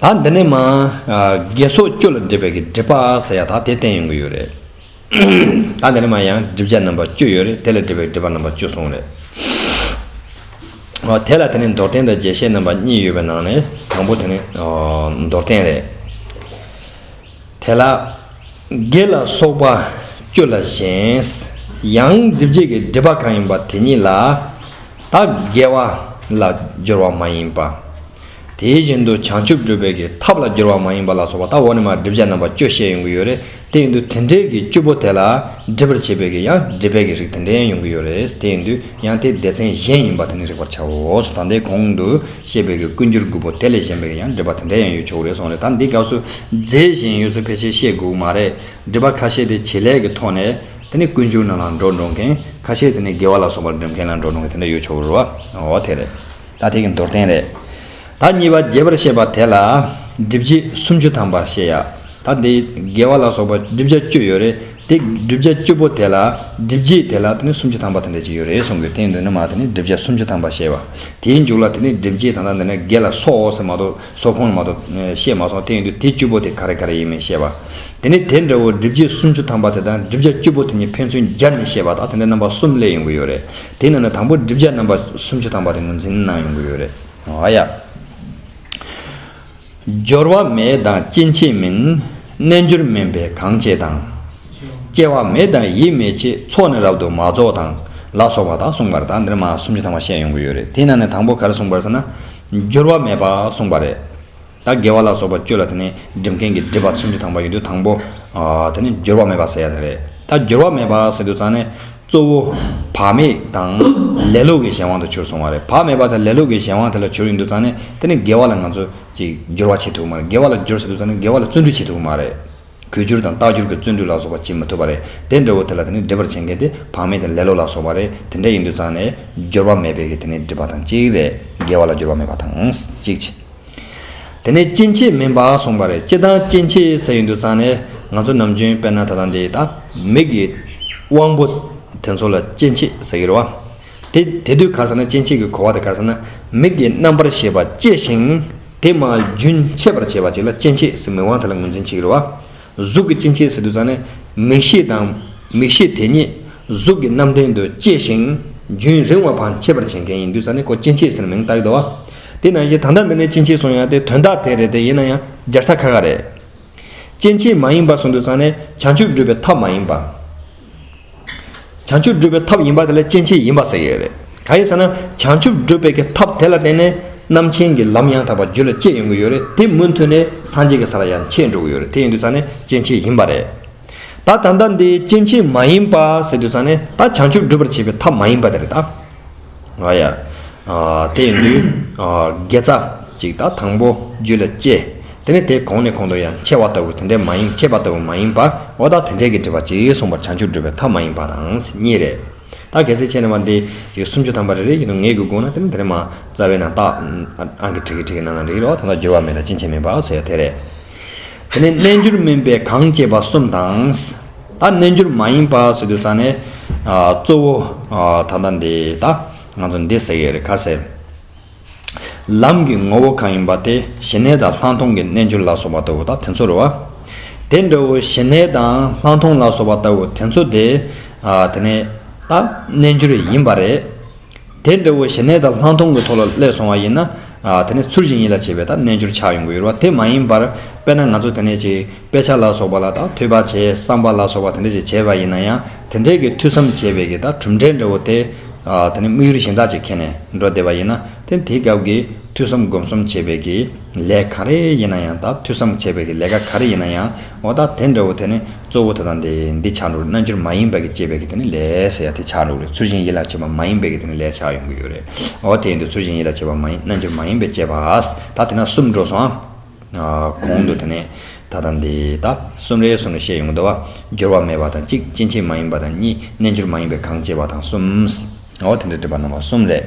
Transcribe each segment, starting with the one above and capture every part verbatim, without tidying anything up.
ད་འདི་ནས་མ། ཨ། དགེ་སོགས་བཅུ་ལ་སྒྲིབ་པའི་གི་སྒྲིབ་པ་ཟེར་ཡ་ད་དེ་བསྟན་ཡོང་གི་ཡོད་རེད། ད་འདི་ནས་མ་ཡང་སྒྲིབ་བྱ་རྣམ་པ་བཅུ་ཡོད་རེད། དེ་ལ་སྒྲིབ་པའི་སྒྲིབ་པ་རྣམ་པ་བཅུ་གསུངས་རེད། ཨོ། དེ་ལ་དེ་ནས་མདོར་བསྟན་དང་རྒྱས་བཤད་རྣམ་པ་གཉིས་ཡོད་པའི་ནང་ནས་དང་པོ་དེ་ནས། ཨོ། མདོར་བསྟན་རེད། དེ་ལ་དགེ་ལ་སོགས་པ་བཅུ་ལ་ཞེན། ཡང་སྒྲིབ་བྱེད་ཀྱི་སྒྲིབ་པ་གང་ཡིན་པ་དེ་ཉིད་ལ། ད་དགེ་བ་ལ་སྦྱོར་བ་མ་ཡིན་པ། དེ་བཞིན་དུ་བྱང་ཆུབ་སྒྲུབ་པའི་གི་ཐབས་ལ་སྦྱོར་བ་མ་ཡིན་པ་ལ་སོགས་པ། ད་འོག་ནས་མར་སྒྲིབ་བྱ་རྣམ་པ་བཅུ་བཤད་ཡོང་གི་ཡོད་རེད། དེ་ཡིན་དུས་དེ་འདྲའི་གི་བཅུ་པོ་དེ་ལ་སྒྲིབ་པར་བྱེད་པའི་གི་ཡང་སྒྲིབ་པའི་གི་རིགས་དེ་འདྲའི་ཡང་ཡོང་གི་ཡོད་རེད། དེ་ཡིན་དུས་ཡང་དེ་སྡེ་ཚན་གཞན་ཡིན་པ་དེ་ནི་རིག་པར་བྱའོ། ད་ལྟའི་གོང་དུ་བཤད་པའི་གི་ཀུན་འགྱུར་དགུ་པོ་དེ་ལས་གཞན་པའི་གི་ཡང་སྒྲིབ་པ་དེ་འདྲའི་ཡང་ཡོད་ཆོག་རེད་གསུངས་རེད། ད་འདི་སྐབས་སུ་རྫས་གཞན་ཡོད་ཚུལ་ཕལ་ཆེར་བཤད་དགོས་མ་རེད། སྒྲིབ་པ་ཁ་ཤས་དེ་བྱེད་ལས་ཀྱི་ཐོག་ནས་དེ་ནི་ཀུན་འགྱུར་ནང་ལ་འགྲོ་འགྲོ་མཁན། ཁ་ཤས་དེ་ནི་དགེ་བ་ལ་སོགས་པར་སྒྲིབ་མཁན་ལ་འགྲོ་འགྲོ་མཁན་དེ་འདྲ་ཡོད་ཆོག་རེད་བ། འོ་དེ་རེད། ད་དེ་གི་མདོར་བསྟན་རེད། ད་གཉིས་པ་རྒྱས་པར་བཤད་པ་དེ་ལ་སྒྲིབ་བྱེད་སུམ་ཅུ་ཐམ་པ་བཤད་ཡ། ད་འདི་དགེ་བ་ལ་སོགས་པ་སྒྲིབ་བྱ་བཅུ་ཡོད་རེད། དེ་སྒྲིབ་བྱ་བཅུ་པོ་དེ་ལ་སྒྲིབ་བྱེད་དེ་ལ་དེ་ནི་སུམ་ཅུ་ཐམ་པ་དེ་འདྲ་ཅིག་ཡོད་རེད་གསུང་གི། དེ་ཡིན་དུས་ནི་མ་དེ་ནི་སྒྲིབ་བྱ་སུམ་ཅུ་ཐམ་པ་བཤད་པ། དེའི་མཇུག་ལ་དེ་ནི་སྒྲིབ་བྱེད་ད་ལྟ་འདི་ནི་དགེ་ལ་སོགས་ཟེར་མ་གཏོགས་སོགས་ཁོངས་ལ་མ་གཏོགས་བཤད་མ་སོང་། དེ་ཡིན་དུས་དེ་བཅུ་པོ་དེ་ག་རེ་ག་རེ་ཡིན་མིན་བཤད་པ། དེ་ནི་དེ་འདྲ་བོ་སྒྲིབ་བྱེད་སུམ་ཅུ་ཐམ་པ་དེ་དང་སྒྲིབ་བྱ་བཅུ་པོ་དེ་གཉིས་ཕན་ཚུན་སྦྱར་ནས་བཤད་པ་དང་དེ་འདྲ་རྣམ་པ་གསུམ་སླེབས་ཡོང་གི་ཡོད་རེད། དེ་ནང་ནས་དང་པོ་སྒྲིབ་བྱ་རྣམ་པ་སུམ་ཅུ་ཐམ་པ་དེ་ངོས་འཛིན་གནང་ཡོང་གི་ཡོད་རེད། ཨ་ཡ། སྦྱོར་བ་མེད་དང་སྐྱེ་མཆེད་མིན། རྣལ་འབྱོར་མིན་པས་གང་སྐྱེ་དང་། སྐྱེ་བ་མེད་དང་ཡིད་མི་ཆེས། ཚོགས་ནི་རབ་ཏུ་མ་རྫོགས་དང་། ལ་སོགས་པ་དག་གསུངས་པ་རེད། ད་འདིར་མ་སུམ་ཅུ་ཐམ་པ་བཤད་ཡོང་གི་ཡོད་རེད། དེ་ནང་ནས་དང་པོ་ག་རེ་གསུངས་པ་རེད་ཟེར་ན། སྦྱོར་བ་མེད་པ་གསུངས་པ་རེད། ད་དགེ་བ་ལ་སོགས་པ་བཅུ་ལ་དེ་ནས་སྒྲིབ་མཁན་གྱི་སྒྲིབ་པ་སུམ་ཅུ་ཐམ་པ་ཡོད་དུས་དང་པོ། ཨ། དེ་ནི་སྦྱོར་བ་མེད་པ་ཟེར་ཡ་དེ་རེད། ད་སྦྱོར་བ་མེད་པ་ཟེར་དུས་ཙང་ནས་གཙོ་བོ་བག་མེད་དང་ལེ་ལོ་གི་གཞན་དབང་དུ་གྱུར་སོང་བ་རེད། བག་མེད་པ་དང་ལེ་ལོ་གི་གཞན་དབང་དེ་ལ་གྱུར་ཡོང་དུས་ཙང་ནས་དེ་ནི་དགེ་བ་ལ་ང་ཚོ་ཅིག་སྦྱོར་བ་བྱེད་ཐུབ་མ་རེད། དགེ་བ་ལ་སྦྱོར་ཟེར་དུས་ཙང་ནས་དགེ་བ་ལ་བརྩོན་འགྲུས་བྱེད་ཐུབ་མ་རེད། གུས་སྦྱོར་དང་རྟག་སྦྱོར་གྱི་བརྩོན་འགྲུས་ལ་སོགས་པ་བྱེད་མི་ཐུབ་པ་རེད། དེ་འདྲ་བོ་དེ་ལ་དེ་ནི་སྒྲིབ་པར་བྱེད་མཁན་དེ་བག་མེད་དང་ལེ་ལོ་ལ་སོགས་པ་རེད། དེ་འདྲ་ཡིན་དུས་ཙང་ནས་སྦྱོར་བ་མེད་པའི་གི་དེ་ནི་སྒྲིབ་པ་དང་གཅིག་རེད། དགེ་བ་ལ་སྦྱོར་བ་མེད་པ་དང་གཅིག་བྱེད། དེ་ནས་སྐྱེ་མཆེད་མིན་པ་གསུངས་པ་རེད། སྐྱེ་དང་སྐྱེ་མཆེད་ཟེར་ཡོང་དུས་ཙང་ནས་ང་ཚོ་ནམ་རྒྱུན་དཔེར་ན་ད་ལྟ་འདི་ད་མིག་གི་དབང་པོ་དེ་ཚོ་ལ་སྐྱེ་མཆེད་ཟེར་གྱི་རེད་བ། དེ་དེ་དུས་ག་རེ་ཟེར་ན་སྐྱེ་མཆེད་ཀྱི་གོ་བ་དེ་ག་རེ་ཟེར་ན་མིག་གི་རྣམ་པར་ཤེས་པ་སྐྱེ་ཞིང་དེ་མ་རྒྱུན་ཆད་པར་བྱེད་པ་ཅིག་ལ་སྐྱེ་མཆེད་ཟེར་མིག་དབང་དེ་ལ་ངོས་འཛིན་བྱེད་ཀྱི་རེད་བ། གཟུགས་ཀྱི་སྐྱེ་མཆེད་ཟེར་དུས་ཙང་ནས་མིག་ཤེས་དང་མིག་ཤེས་དེ་ཉིད་གཟུགས་ཀྱི་རྣམ་ལྡན་དུ་སྐྱེ་ཞིང་རྒྱུན་རིང་བ་བར་མཆེད་པར་བྱེད་མཁན་ཡིན་དུས་ཙང་ནས་ཁོ་སྐྱེ་མཆེད་ཟེར་ནས་མིང་བཏགས་ཡོད་དོ། དེ་ནང་བཞིན་ད་ལྟ་འདི་ནས་སྐྱེ་མཆེད་གསུང་ཡ་དེ་དོན་དག་དེ་རེད་དེ། ཡིན་ན་ཡང་སྦྱར་ས་ཁག་ཁག་རེད། སྐྱེ་མཆེད་མ་ཡིན་པ་གསུང་དུས་ཙང་ནས་བྱང་ཆུབ་སྒྲུབ་པའི་ཐབས་མ་ཡིན་པ། བྱང་ཆུབ་སྒྲུབ་པའི་ཐབས་ཡིན་པ་དེ་ལ་སྐྱེ་མཆེད་ཡིན་པ་ཟེར་གྱི་ཡོད་རེད། གང་ཡིན་ཟེར་ན་བྱང་ཆུབ་སྒྲུབ་པའི་གི་ཐབས་དེ་ལ་བརྟེན་ནས་རྣམ་མཁྱེན་གྱི་ལམ་ཡང་དག་པ་རྒྱུད་ལ་སྐྱེ་ཡོང་གི་ཡོད་རེད། དེ་མུ་མཐུད་ནས་སངས་རྒྱས་ཀྱི་ས་ལ་ཡང་མཆེད་འགྲོ་གི་ཡོད་རེད། དེ་ཡིན་དུས་ཙང་ནས་སྐྱེ་མཆེད་ཡིན་པ་རེད། ད་ད་ལྟ་འདི་སྐྱེ་མཆེད་མ་ཡིན་པ་ཟེར་དུས་ཙང་ནས་ད་བྱང་ཆུབ་སྒྲུབ་པར་བྱེད་པའི་ཐབས་མ་ཡིན་པ་དེ་རེད་ད། ཨ་ཡ། ཨ། དེ་ཡིན་དུས། ཨ། དགེ་རྩ་ཅིག་ད་དང་པོ་རྒྱུད་ལ་སྐྱེས། དེ་ནས་དེ་གོང་ནས་གོང་དུ་ཡང་མཆེད་པ་ལྟ་བུ་དེ་འདྲ་མ་ཡིན། མཆེད་པ་ལྟ་བུ་མ་ཡིན་པ། འོ་ད་དེ་འདྲའི་གི་སྒྲིབ་པ་ཅིག་གསུངས་པར་བྱང་ཆུབ་སྒྲུབ་པའི་ཐབས་མ་ཡིན་པ་དང་གཉིས་རེད། ད་གལ་སྲིད་བྱས་ན་མ་འདི་ཅིག་སུམ་ཅུ་ཐམ་པ་རེ་རེ་ཡིན་ནོ་ངེས་དགོས་དགོས་ན་དེ་ནི་དེ་ནས་མ་རྩ་བའི་ནང་རྟགས་ཨང་ཀི་ཁྲི་ཀི་ཁྲི་ཀི་ནང་ན་འགྲིག་གི་རེད་བ། ད་ལྟ་སྦྱོར་བ་མེད་དང་སྐྱེ་མཆེད་མིན་པ་ཟེར་ཡ་དེ་རེད། དེ་ནས་རྣལ་འབྱོར་མིན་པས་གང་སྐྱེ་བ་གསུམ་དང་། ད་རྣལ་འབྱོར་མ་ཡིན་པ་ཟེར་དུས་ཙང་ནས། ཨ། གཙོ་བོ། ཨ། ད་ལྟ་འདི་ད་ང་ཚོ་འདི་ཟེར་གྱི་རེད། ག་རེ་ཟེར། ལམ་གྱི་ངོ་བོ་གང་ཡིན་པ་དེ་ཞི་གནས་དང་ལྷག་མཐོང་གི་རྣལ་འབྱོར་ལ་སོགས་པ་ལྟ་བུ་ད་དེ་ཚོ་རེད་བ། དེ་འདྲ་བོ་ཞི་གནས་དང་ལྷག་མཐོང་ལ་སོགས་པ་ལྟ་བུ་དེ་ཚོ་དེ། ཨ། དེ་ནས་ད་རྣལ་འབྱོར་ཡིན་པ་རེད། དེ་འདྲ་བོ་ཞི་གནས་དང་ལྷག་མཐོང་གི་ཐོག་ལ་སླེབས་སོང་བ་ཡིན་ན། ཨ། དེ་ནི་ཚུལ་བཞིན་ཡིད་ལ་བྱེད་པའི་ད་རྣལ་འབྱོར་ཆགས་ཡོང་གི་ཡོད་རེད་བ། དེ་མ་ཡིན་པར་དཔེར་ན་ང་ཚོ་དེ་ནས་ཅིག་དཔེ་ཆ་ལ་སོགས་པ་ལ་ད་ཐོས་པ་བྱས། བསམ་པ་ལ་སོགས་པ་དེ་འདྲ་ཅིག་བྱས་པ་ཡིན་ན་ཡང་དེ་འདྲའི་གི་ཐོས་བསམ་བྱས་པའི་གི་ད་གྲུབ་འབྲས་འདྲ་བོ་དེ། ཨ། དེ་ནི་དམིགས་ཡུལ་གཞན་དག་ཅིག་ཁྱེར་ནས་འགྲོ་བསྡད་པ་ཡིན་ན། དེ་དེའི་སྐབས་ཀྱི་ཐོས་བསམ་སྒོམ་གསུམ་བྱས་པའི་གི་ལས་ག་རེ་ཡིན་ན་ཡང་། ད་ཐོས་བསམ་བྱས་པའི་གི་ལས་ཀ་ག་རེ་ཡིན་ན་ཡང་། འོ་ད་དེ་འདྲ་བོ་དེ་ནི་གཙོ་བོ་དེ་དང་དེ་འདི་ཆགས་འགྲོ་རེད། རྣལ་འབྱོར་མ་ཡིན་པ་གི་སྐྱེས་པའི་གི་དེ་ནི་ལས་ཟེར་ཡ་དེ་ཆགས་འགྲོ་རེད། ཚུལ་བཞིན་ཡིད་ལ་བྱེད་པ་མ་ཡིན་པའི་གི་དེ་ནི་ལས་ཆགས་ཡོང་གི་ཡོད་རེད། འོ་དེ་ཡིན་དུས་ཚུལ་བཞིན་ཡིད་ལ་བྱེད་པ་མ་ཡིན། རྣལ་འབྱོར་མ་ཡིན་པས་སྐྱེས་པ། ད་དེ་ན་གསུམ་འགྲོ་སོང་ཨ། གོང་དུ་དེ་ནས་ད་ལྟ་འདི་ད་གསུམ་རེ་གསུམ་རེ་བཤད་ཡོང་གི་འདུག་བ། སྦྱོར་བ་མེད་པ་དང་གཅིག་སྐྱེ་མཆེད་མ་ཡིན་པ་དང་གཉིས། རྣལ་འབྱོར་མ་ཡིན་པས་གང་སྐྱེ་བ་དང་གསུམ། འོ་དེ་འདྲ་སྒྲིབ་པ་རྣམ་པ་གསུམ་རེད།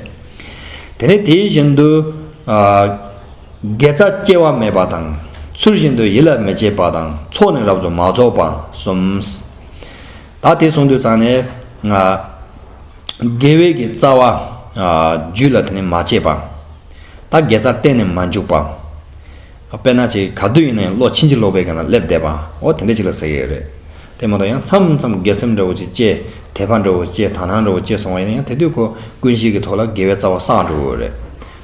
དེ་ནས་དེ་བཞིན་དུ། ཨ། དགེ་རྩ་སྐྱེ་བ་མེད་པ་དང་། ཚུལ་བཞིན་དུ་ཡིད་ལ་མི་བྱེད་པ་དང་། ཚོགས་ནི་རབ་ཏུ་མ་རྫོགས་པ་གསུམ། ད་དེ་གསུང་དུས་ཙང་ནས། ཨ། དགེ་བའི་གི་རྩ་བ། ཨ། རྒྱུད་ལ་དེ་ནས་མ་སྐྱེས་པ། ད་དགེ་རྩ་གཏན་ནས་མ་འཇུག་པ། དཔེར་ན་ཅིག་ག་དུས་ཡིན་ན་ཡང་བློ་ཕྱིན་ཅི་ལོག་པའི་སྒང་ལ་སླེབས་བསྡད་པ། འོ་དེ་འདྲ་ཅིག་ལ་ཟེར་གྱི་ཡོད་རེད། དེ་མ་གཏོགས་ཡང་མཚམས་མཚམས་དགེ་སེམས་འདྲ་བོ་ཅིག་སྐྱེ། དད་པ་འདྲ་བོ་སྐྱེ། དག་སྣང་འདྲ་བོ་སྐྱེ་སོང་བ་ཡིན་ན་ཡང་དེ་དུས་ཁོ་ཀུན་གཞི་གི་ཐོག་ལ་དགེ་བའི་རྩ་བ་བསགས་འགྲོ་གི་ཡོད་རེད།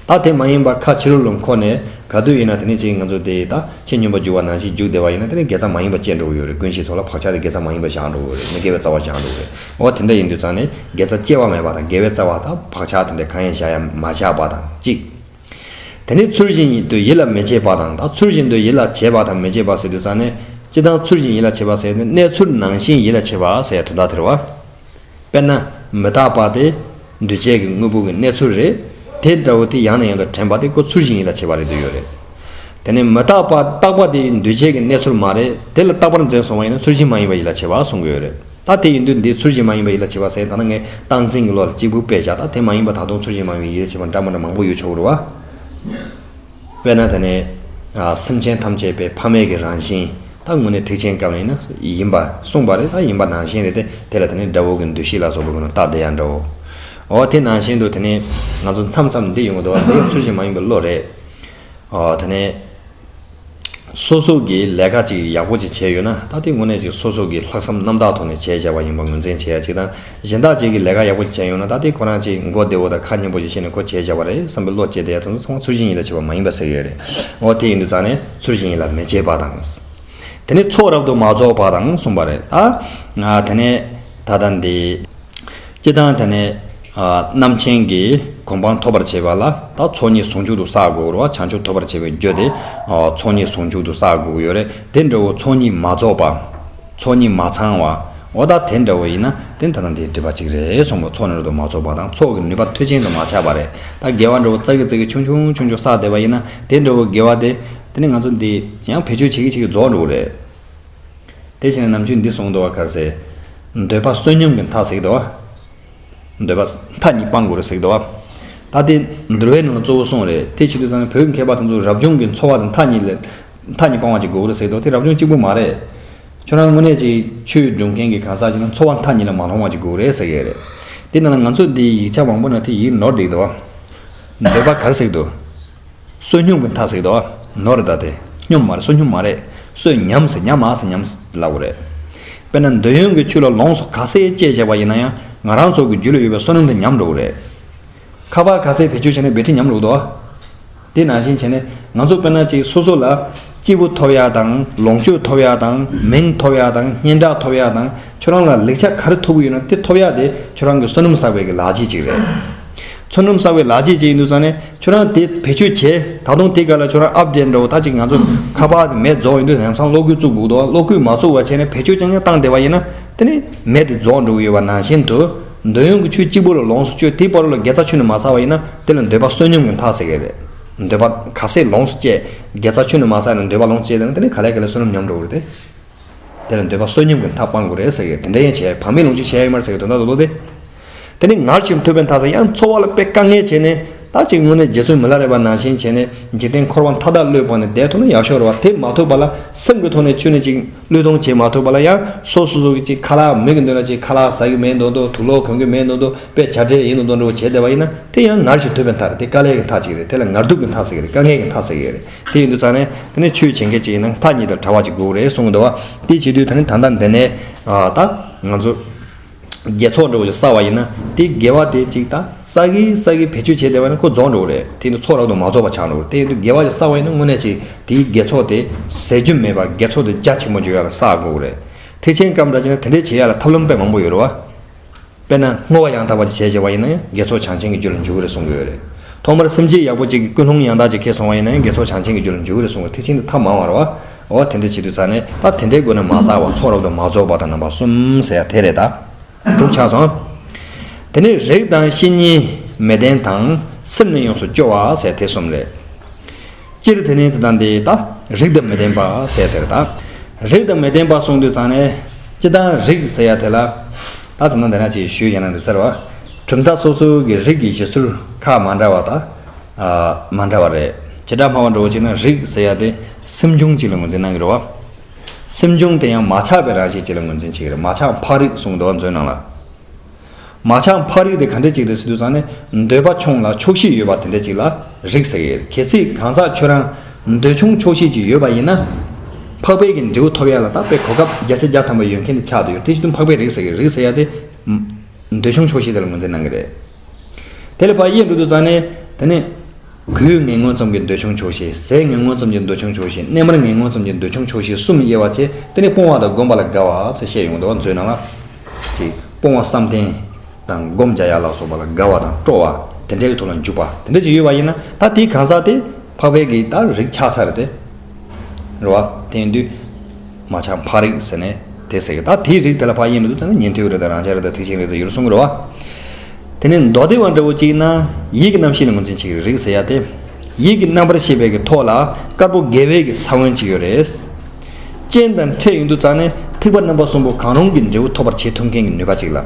ད་དེ་མ་ཡིན་པ་ཁ་ཕྱི་རོལ་ལ་འཁོར་ནས་ག་དུས་ཡིན་ན་དེ་ནས་ཅིག་ང་ཚོ་དེ་ད་ཆེས་སྙོམས་པར་འཇུག་པ་ནང་བཞིན་འཇུག་བསྡད་པ་ཡིན་ན་དེ་ནས་དགེ་རྩ་མ་ཡིན་པ་སྐྱེ་འགྲོ་གི་ཡོད་རེད། ཀུན་གཞིའི་ཐོག་ལ་བག་ཆགས་དེ་དགེ་རྩ་མ་ཡིན་པ་བཞག་འགྲོ་གི་ཡོད་རེད། མི་དགེ་བའི་རྩ་བ་བཞག་འགྲོ་གི་ཡོད་རེད། འོ་དེ་འདྲ་ཡིན་དུས་ཙང་ནས་དགེ་རྩ་སྐྱེ་བ་མེད་པ་དང་དགེ་བའི་རྩ་བ་དང་བག་ཆགས་དེ་འདྲ་གང་ཡང་བཞག་ཡ་མ་བཞག་པ་དང་གཅིག་དེ་ནས་ཚུལ་བཞིན་དུ་ཡིད་ལ་མི་བྱེད་པ་དང་། ད་ཚུལ་བཞིན་དུ་ཡིད་ལ་བྱེད་པ་དང་མི་བྱེད་པ་ཟེར་དུས་ཙང་ནས་སྤྱིར་བཏང་ཚུལ་བཞིན་ཡིད་ལ་བྱེད་པ་ཟེར་ནས་གནས་ཚུལ་ནང་བཞིན་ཡིད་ལ་བྱེད་པ་ཟེར་ཡ་དོན་དག་དེ་རེད་བ། དཔེར་ན་མི་རྟག་པ་དེ་འདུས་བྱས་ཀྱི་དངོས་པོ་གི་གནས་ཚུལ་རེད། དེ་འདྲ་བོ་དེ་ཡང་ནས་ཡང་དུ་དྲན་པ་དེ་ཁོ་ཚུལ་བཞིན་ཡིད་ལ་བྱེད་པ་རེད་འདོད་ཡོད་རེད། དེ་ནས་མི་རྟག་པ་རྟག་པ་དེ་འདུས་བྱས་ཀྱི་གནས་ཚུལ་མ་རེད། དེ་ལ་རྟག་པར་འཛིན་སོང་བ་ཡིན་ན་ཚུལ་བཞིན་མ་ཡིན་པ་ཡིད་ལ་བྱེད་པ་གསུང་གི་ཡོད་རེད། ད་དེ་ཡིན་དུས་འདི་ཚུལ་བཞིན་མ་ཡིན་པ་ཡིད་ལ་བྱེད་པ་ཟེར་ད་ནི་ངས་སྟངས་འཛིན་གྱི་བློ་ལ་གཅིག་པུ་དཔེ་བཞག་ད་དེ་མ་ཡིན་པ་ད་དུང་ཚུལ་བཞིན་མ་ཡིན་པ་ཡིད་ལ་བྱེད་པ་འདྲ་མི་འདྲ་མང་པོ་ཡོད་ཆོག་གི་རེད་བ། དཔེར་ན་དེ་ནས་ཨ་སེམས་ཅན་ཐམས་ཅད་པའི་ཕ་མེས་ཀྱི་རང་བཞིན། ད་དངོས་གནས་ཐེག་ཆེན་སྐབས་ལ་ཡིན་ན་ཡིན་པ་གསུངས་པ་རེད། ད་ཡིན་པ་ནང་བཞིན་རེད་དེ། དེ་ལ་དེ་ནས་དགྲ་བོ་གི་འདུ་ཤེས་ལ་སོགས་པའི་སྒོ་ནས་རྟག་བདེ་ཡང་འདྲ་བོ། འོ་དེ་ནང་བཞིན་དུ་དེ་ནས་ང་ཚོ་མཚམས་མཚམས་འདི་ཡོང་གི་འདུག་བ། འདི་ཡང་ཚུལ་བཞིན་མ་ཡིན་པའི་བློ་རེད། འོ་དེ་ནས་སོ་སོ་གིས་ལས་ཀ་ཅིག་ཡག་པོ་ཅིག་བྱས་ཡོད་ན། ད་དེ་དངོས་གནས་ཅིག་སོ་སོ་གི་ལྷག་བསམ་རྣམ་དག་ཐོག་ནས་བྱས་བཞག་པ་ཡིན་པ་ངོས་འཛིན་བྱེད་ཡ་ཅིག་དང་། གཞན་དག་ཅིག་གིས་ལས་ཀ་ཡག་པོ་ཅིག་བྱས་ཡོད་ན་ད་དེ་ཁོ་རང་ཅིག་མགོ་བདེ་བོ་དང་ཁ་སྙན་པོ་ཅིག་བྱས་ནས་ཁོ་བྱས་བཞག་པ་རེད་བསམ་པའི་བློ་སྐྱེ་བསྡད་ཡ་དེ་ཚོ་ཚང་མ་ཚུལ་བཞིན་ཡིད་ལ་བྱེད་པ་མ་ཡིན་པ་ཟེར་གྱི་ཡོད་རེད། འོ་དེ་ཡིན་དུས་ཙང་ནས་ཚུལ་བཞིན་ཡིད་ལ་མི་བྱེད་པ་དང་། དེ་ནས་ཚོགས་རབ་ཏུ་མ་རྫོགས་པ་དང་གསུངས་པ་རེད། ད་དེ་ནས་ད་ལྟ་འདི། སྤྱིར་བཏང་དེ་ནས་ཨ་རྣམ་མཁྱེན་གྱི་གོ་འཕང་ཐོབ་པར་བྱེད་པ་ལ་ད་ཚོགས་གཉིས་ཟུང་འཇུག་ཏུ་བསགས་དགོས་རེད་བ། བྱང་ཆུབ་ཐོབ་པར་བྱེད་པའི་རྒྱུ་དེ་ཨ་ཚོགས་གཉིས་ཟུང་འཇུག་ཏུ་བསགས་དགོས་ཀྱི་ཡོད་རེད། དེ་འདྲ་བོ་ཚོགས་གཉིས་མ་རྫོགས་པ། ཚོགས་གཉིས་མ་ཚང་བ། འོ་ད་དེ་འདྲ་བོ་ཡིན་ན་དེ་ད་ལྟ་འདིའི་སྒྲིབ་པ་གཅིག་རེད་གསུངས་པ། ཚོགས་རབ་ཏུ་མ་རྫོགས་པ་དང་ཚོགས་ཀྱི་ནུས་པ་མཐུ་ཅན་དུ་མ་ཆགས་པ་རེད། ད་དགེ་བ་འདྲ་བོ་ཙག་གི་ཙག་གི་ཆུང་ཆུང་ཆུང་ཆུང་བསགས་བསྡད་པ་ཡིན་ན་དེ་འདྲ་བོ་དགེ་བ་དེ་དེ་ནི་ང་ཚོ་འདི་ཡང་བེད་སྤྱོད་བྱེད་ཀྱི་བྱེད་ཀྱི་རྫོགས་འགྲོ་གི་རེད། དེ་བྱས་ནས་ནམ་རྒྱུན་འདི་གསུངས་འདུག་བ། ག་རེ་ཟེར། འདོད་པ་བསོད་སྙོམས་ཀྱི་མཐའ་ཟེར་གྱི་འདུག་བ། འདོད་པ་མཐའ་གཉིས་སྤང་དགོས་རེད་ཟེར་གྱི་འདུག་བ། ད་དེ་འདུལ་བའི་ནང་ལ་གཙོ་བོ་གསུངས་རེད། དེ་བྱེད་དུས་ཙང་ནས་བོད་ཀྱི་མཁས་པ་དེ་ཚོ་རབ་བྱུང་གི་འཚོ་བ་དང་མཐའ་གཉིས་ལ་མཐའ་གཉིས་སྤང་བ་ཅིག་དགོས་ཀྱི་རེད་ཟེར་གྱི་འདུག་དེ་རབ་བྱུང་གཅིག་པུ་མ་རེད། ཁྱོད་རང་དངོས་གནས་ཀྱི་ཆོས་སྒྲུབ་མཁན་གྱི་གང་ཟག་ཅིག་ན་འཚོ་བ་མཐའ་གཉིས་ལ་མ་ལྷུང་བ་ཅིག་དགོས་ཀྱི་རེད་ཟེར་གྱི་རེད། དེ་ནང་ལ་ང་ཚོ་འདི་ཡིག་ཆ་མང་པོ་ནང་དེ་ཡིག་ནོར་བསྡད་ཀྱི་འདུག་བ། འདོད་པ་ག་རེ་ཟེར་གྱི་འདུག་བསོད་སྙོམས་ཀྱི་མཐའ་ཟེར་གྱི་འདུག་བ། ནོར་རེད། ད་དེ་སྙོམས་མ་རེད། བསོད་སྙོམས་མ་རེད། བསོད་ཉམས་ཟེར། ཉམས་མ་ཟེར། ཉམས་ལབ་དགོས་རེད། དཔེར་ན་འདོད་ཡོན་གྱི་ཆོས་ལ་ལོངས་སུ་ག་ཚད་སྤྱད་བྱས་པ་ཡིན་ན་ཡང་ང་རང་ཚོ་གི་རྒྱུད་ལ་ཡོད་པའི་བསོད་ནམས་དེ་ཉམས་འགྲོ་གི་རེད། ཁ་པར་ག་ཚད་བེད་སྤྱོད་བྱས་ན་བེད་ཊི་རི་ཉམས་འགྲོ་གི་འདུག་བ། དེ་ནང་བཞིན་བྱས་ནས་ང་ཚོ་དཔེར་ན་ཅིག་སོ་སོ་ལ་སྐྱིད་པོ་ཐོབ་ཡ་དང་། ལོངས་སྤྱོད་ཐོབ་ཡ་དང་། མིང་ཐོབ་ཡ་དང་། སྙན་གྲགས་ཐོབ་ཡ་དང་། ཁྱོད་རང་ལ་ལེགས་ཆ་ག་རེ་ཐོབ་ཀྱི་ཡོད་ན་དེ་ཐོབ་ཡ་དེ་ཁྱོད་རང་གི་བསོད་ནམས་བསགས་པའི་གི་ལག་རྗེས་ཅིག་རེད། བསོད་ནམས་བསགས་པའི་ལག་རྗེས་ཅིག་ཡིན་དུས་ཙང་ནས་ཁྱོད་རང་དེ་བེད་སྤྱོད་བྱེད། ད་དུང་དེ་ག་ལ་ཁྱོད་རང་ཨབ་ཌེཊ་འགྲོ། ད་ཅིག་ང་ཚོ་ཁ་པར་དེ་མེ་རྫོགས་ཡོང་དུས་ལམ་སང་གློག་སྐུད་བཙུགས་དགོས་འདུག་གློག་སྐུད་མ་བཙུགས་པ་བྱས་ནས་བེད་སྤྱོད་རྐྱང་རྐྱང་བཏང་བསྡད་པ་ཡིན་ན་དེ་ནི་མེ་དེ་རྫོགས་འགྲོ་གི་ཡོད་པ་ནང་བཞིན་དུ། འདོད་ཡོན་གྱི་ཆོས་གཅིག་པོ་ལ་ལོངས་སུ་སྤྱོད། དེའི་བར་ལ་དགེ་རྩ་ཆུད་ནས་མ་བསགས་པ་ཡིན་ན་དེ་ལ་འདོད་པ་བསོད་སྙོམས་ཀྱི་མཐའ་ཟེར་གྱི་རེད། འདོད་པ་ག་ཚད་ལོངས་སུ་སྤྱད། དགེ་རྩ་ཆུད་ནས་མ་བསགས་ནས་འདོད་པ་ལོངས་སུ་སྤྱད་དེ་ན་དེ་ནི་ག་ལེ་ག་ལེ་བསོད་ནམས་ཉམས་འགྲོ་གི་རེད་དེ། དེ་ལ་འདོད་པ་བསོད་སྙོམས་ཀྱི་མཐའ་སྤང་དགོས་རེད་ཟེར་གི། དེ་འདྲ་ཡང་བྱས་བག་མེད་ལོངས་སྤྱོད་བྱས་ཡོད་མ་རེད་ཟེར་གི་དོན་དག་རྡོག་རྡོག་དེ། དེ་ནི་ངར་ཞིང་ཐོབ་པའི་མཐའ་ཟེར། ཡང་འཚོ་བ་ལ་དཔེ་དཀའ་ངལ་བྱས་ནས་ད་ཅིག་དངོས་གནས་རྗེ་བཙུན་མི་ལ་རས་པ་ནང་བཞིན་བྱས་ནས་འཇིག་རྟེན་འཁོར་བ་མཐའ་དག་བློས་བཀག་ནས་བསྡད་ཐུབ་ན་ཡག་ཤོས་རེད་བ། དེ་མ་ཐུབ་པ་ལ་སེམས་ཀྱི་ཐོག་ནས་ཁྱོན་ནས་ཅིག་བློས་གཏོང་བྱེད་མ་ཐུབ་པ་ལ་ཡང་སོ་སོ་སོ་གི་ཅིག་ཁ་ལག་མི་གི་མདུན་ལ་ཅིག་ཁ་ལག་ཟ་གི་མེད་མདོག་མདོག་དུག་ལོག་གོན་གི་མེད་མདོག་མདོག་དཔེ་བྱ་བྲལ་ཡིན་མདོག་མདོག་འདྲ་བོ་བྱས་བསྡད་པ་ཡིན་ན་དེ་ཡང་ངར་ཞིང་ཐོབ་པའི་མཐའ་རེད། དེ་དཀའ་ལས་ཀྱི་མཐའ་ཅིག་རེད། དེ་ལ་ངར་སྡུག་གི་མཐའ་ཟེར་གི་རེད། དཀའ་ངལ་གྱི་མཐའ་ཟེར་གི་རེད། དེ་ཡིན་དུས་ཙང་ནས་དེ་ནས་ཆོས་བྱེད་མཁན་ཅིག་ཡིན་ན་མཐའ་གཉིས་དང་བྲལ་བ་ཅིག་དགོས་རེད་གསུངས་འདུག་བ། དེ་བྱེད་དུས་ད་ནི་ད་ལྟ་འདི་ནས་ཨ་ད་ང་ཚོ་དགེ་ཚོགས་འདྲ་བོ་ཞིག་བསགས་པ་ཡིན་ན་དེ་དགེ་བ་དེ་ཅིག་ད་བསགས་གི་བསགས་གི་བེད་སྤྱོད་བྱས་བསྡད་པ་ཡིན་ན་ཁོ་རྫོགས་འགྲོ་གི་རེད། དེ་ཡིན་དུས་ཚོགས་རབ་ཏུ་མ་རྫོགས་པ་ཆགས་འགྲོ་གི་རེད། དེ་ཡིན་དུས་དགེ་བ་ཞིག་བསགས་པ་ཡིན་ན་དངོས་གནས་ཅིག་དེའི་དགེ་ཚོགས་དེ་ཟད་རྒྱུ་མེད་པ་དགེ་ཚོགས་དེ་རྒྱ་ཆེན་པོ་འཇོག་ཡ་ལ་བསགས་དགོས་གི་རེད། ཐེག་ཆེན་སྐབས་འདྲ་བྱས་ན་དེ་འདྲས་བྱེད་ཡ་ལ་ཐབས་ལམ་དཔེ་མང་པོ་ཡོད་རེད་བ། དཔེར་ན་བསྔོ་བ་ཡང་དག་པ་ཅིག་བྱས་བྱས་པ་ཡིན་ན་ཡང་དགེ་ཚོགས་བྱང་ཆེན་གྱི་རྒྱུ་ལ་འཇུག་གི་རེད་གསུང་གི་ཡོད་རེད། ཐོག་མར་སེམས་བསྐྱེད་ཡག་པོ་ཅིག་གི་ཀུན་སློང་ཡང་དག་ཅིག་འཁྱེར་སོང་བ་ཡིན་ན་ཡང་དགེ་ཚོགས་བྱང་ཆེན་གྱི་རྒྱུ་ལ་འཇུག་གི་རེད་གསུང་གི། ཐེག་ཆེན་དེ་ཐབས་མང་བ་རེད་བ། འོ་དེ་འདྲ་བྱེད་དུས་ཙང་ནས་ད་དེ་འདྲའི་སྒོ་ནས་མ་བསགས་པ་ཚོགས་རབ་ཏུ་མ་རྫོགས་པ་དང་རྣམ་པ་གསུམ་ཟེར་ཡ་དེ་རེད། ད་དྲུག་ཆགས་སོང་། དེ་ནས་རིགས་དང་བཤེས་གཉེན་མི་ལྡན་དང་། སེམས་ནི་ཡོངས་སུ་སྐྱོ་བ་ཟེར་དེ་གསུམ་རེད། སྤྱིར་དེ་ནི་དེ་དང་དེ་ད་རིགས་དང་མི་ལྡན་པ་ཟེར་དེ་རེད། ད་རིགས་དང་མི་ལྡན་པ་གསུངས་དུས་ཙང་ནས་སྤྱིར་བཏང་རིགས་ཟེར་ཡ་དེ་ལ་ད་དེ་ན་དེ་ན་ཅིག་ཞུས་ཡིན་ན་འགྲིག་ས་རེད་བ། གྲུབ་མཐའ་སོ་སོ་གི་རིགས་ཀྱི་གཞི་ཚུལ་ཁག་མ་འདྲ་བ་ད་ཨ་མ་འདྲ་བ་རེད། བྱེ་བྲག་སྨྲ་བ་འདྲ་བོ་བྱས་ན་རིགས་ཟེར་ཡ་དེ་སེམས་བྱུང་ཅིག་ལ་ངོས་འཛིན་གནང་གི་རེད་བ། སེམས་བྱུང་དེ་ཡང་མ་ཆགས་པའི་རང་བཞིན་ཅིག་ལ་ངོས་འཛིན་བྱེད་ཀྱི་རེད། མ་ཆགས་འཕགས་རིགས་གསུངས་འདུག་བ་མཛོད་ནང་ལ། མ་ཆགས་འཕགས་རིགས་དེ་ག་འདྲ་ཅིག་རེད་ཟེར་དུས་ཙང་ནས་འདོད་པ་ཆུང་ལ་ཆོག་ཤེས་ཡོད་པ་དེ་འདྲ་ཅིག་ལ་རིགས་ཟེར་གྱི་རེད། གལ་སྲིད་གང་ཟག་ཁྱོད་རང་ འདོད་ཆུང་ཆོག་ཤེས་ཅིག་ཡོད་པ་ཡིན་ན། འཕགས་པའི་གི་འབྲས་བུ་ཐོབ་ཡ་ལ་ད་དཔེ་གོ་སྐབས་བརྒྱ་ཆ་བརྒྱ་ཐམ་པ་ཡོད་མཁན་དེ་ཆགས་བསྡད་ཡོད། དེ་བཞིན་དུ་འཕགས་པའི་རིགས་ཟེར་གི་རིགས་ཟེར་ཡ་དེ། འདོད་ཆུང་ཆོག་ཤེས་དེ་ལ་ངོས་འཛིན་གནང་གི་རེད། དེ་ལ་ཕར་དབྱེ་འགྲོ་དུས་ཙང་ནས་དེ་ནས། གོས་ངན་ངོན་ཙམ་གྱི་འདོད་ཆུང་ཆོག་ཤེས། ཟས་ངན་ངོན་ཙམ་གྱི་འདོད་ཆུང་ཆོག་ཤེས། གནས་མལ་ངན་ངོན་ཙམ་གྱི་འདོད་ཆུང་ཆོག་ཤེས་གསུམ་དབྱེ་བ་བྱས། དེ་ནས་སྤོང་བ་དང་སྒོམ་པ་ལ་དགའ་བ་ཟེར་བཤད་ཡོང་འདུག་བ། མཛོད་ནང་ལ། ཅིག་སྤོང་བ་བསམ་གཏན་དང་སྒོམ་རྒྱག་ཡ་ལ་སོགས་པ་ལ་དགའ་བ་དང་སྤྲོ་བ་དེ་འདྲའི་ཐོག་ལ་འཇུག་པ་དེ་འདྲ་ཅིག་ཡོད་པ་ཡིན་ན། ད་དེའི་གང་ཟག་དེ་འཕགས་པའི་གི་ད་རིགས་ཆགས་ཚར་དེ། རེད་བ། དེ་ཡིན་དུས། མ་ཆགས་འཕགས་རིགས་ཟེར་ནས་དེ་ཟེར་གི། ད་དེའི་རིགས་དེ་ལ་ཕར་དབྱེ་འགྲོ་དུས་ཙང་ནས་ཉན་ཐོས་རིགས་དང་རང་རྒྱལ་རིགས་དང་ཐེག་ཆེན་རིགས་ཟེར་ཡོད་རེད་གསུང་གི་རེད་བ། དེ་ནས་མདོ་སྡེ་བ་འདྲ་བོ་ཅིག་ན་ཡིད་ཀྱི་རྣམ་ཤེས་ལ་ངོས་འཛིན་བྱེད་ཀྱི་རིགས་ཟེར་ཡ་དེ། ཡིད་ཀྱི་རྣམ་པར་ཤེས་པའི་གི་ཐོག་ལ་དཀར་པོ་དགེ་བའི་གི་ས་བོན་ཅིག་ཡོད་རེད། སྤྱན་དང་འཕྲད་ཡོང་དུས་ཙང་ནས་ཐེག་པ་རྣམ་པ་གསུམ་པོ་གང་རུང་གི་འབྲས་བུ་ཐོབ་པར་བྱེད་ཐུབ་མཁན་གྱི་ནུས་པ་ཅིག་ལ།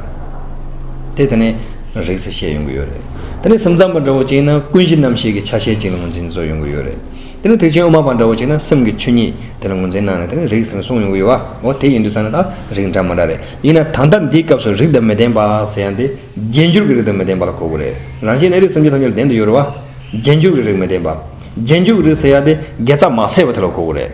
དེ་དེ་ནས་རིགས་ཟེར་བཤད་ཡོང་གི་ཡོད་རེད། དེ་ནས་སེམས་ཙམ་པ་འདྲ་བོ་ཅིག་ན་ཀུན་གཞི་རྣམ་ཤེས་ཀྱི་ཆ་ཤས་ཅིག་ལ་ངོས་འཛིན་བཟོ་ཡོང་གི་ཡོད་རེད། དེ་ནས་ཐེག་ཆེན་དབུ་མ་པ་འདྲ་བོ་ཅིག་ན་སེམས་ཀྱི་ཆོས་ཉིད་དེ་ལ་ངོས་འཛིན་གནང་ནས་དེ་ནས་རིགས་ཟེར་ནས་གསུངས་ཡོང་གི་ཡོད་བ། འོ་དེ་ཡིན་དུས་ཙང་ནས་ད་རིགས་འདྲ་མི་འདྲ་རེད། ཡིན་ན་ད་ལྟ་འདིའི་སྐབས་སུ་རིགས་དང་མི་ལྡན་པ་ཟེར་ཡ་འདི་རྗེས་འཇུག་གི་རིགས་དང་མི་ལྡན་པ་ལ་གོ་དགོས་རེད། རང་བཞིན་གནས་རིགས་སེམས་ཅན་ཐམས་ཅད་ལ་ལྡན་དུ་ཡོད་རེད་བ། རྗེས་འཇུག་གི་རིགས་མི་ལྡན་པ། རྗེས་འཇུག་གི་རིགས་ཟེར་ཡ་དེ་དགེ་རྩ་མ་ཟད་པ་དེ་ལ་གོ་དགོས་རེད།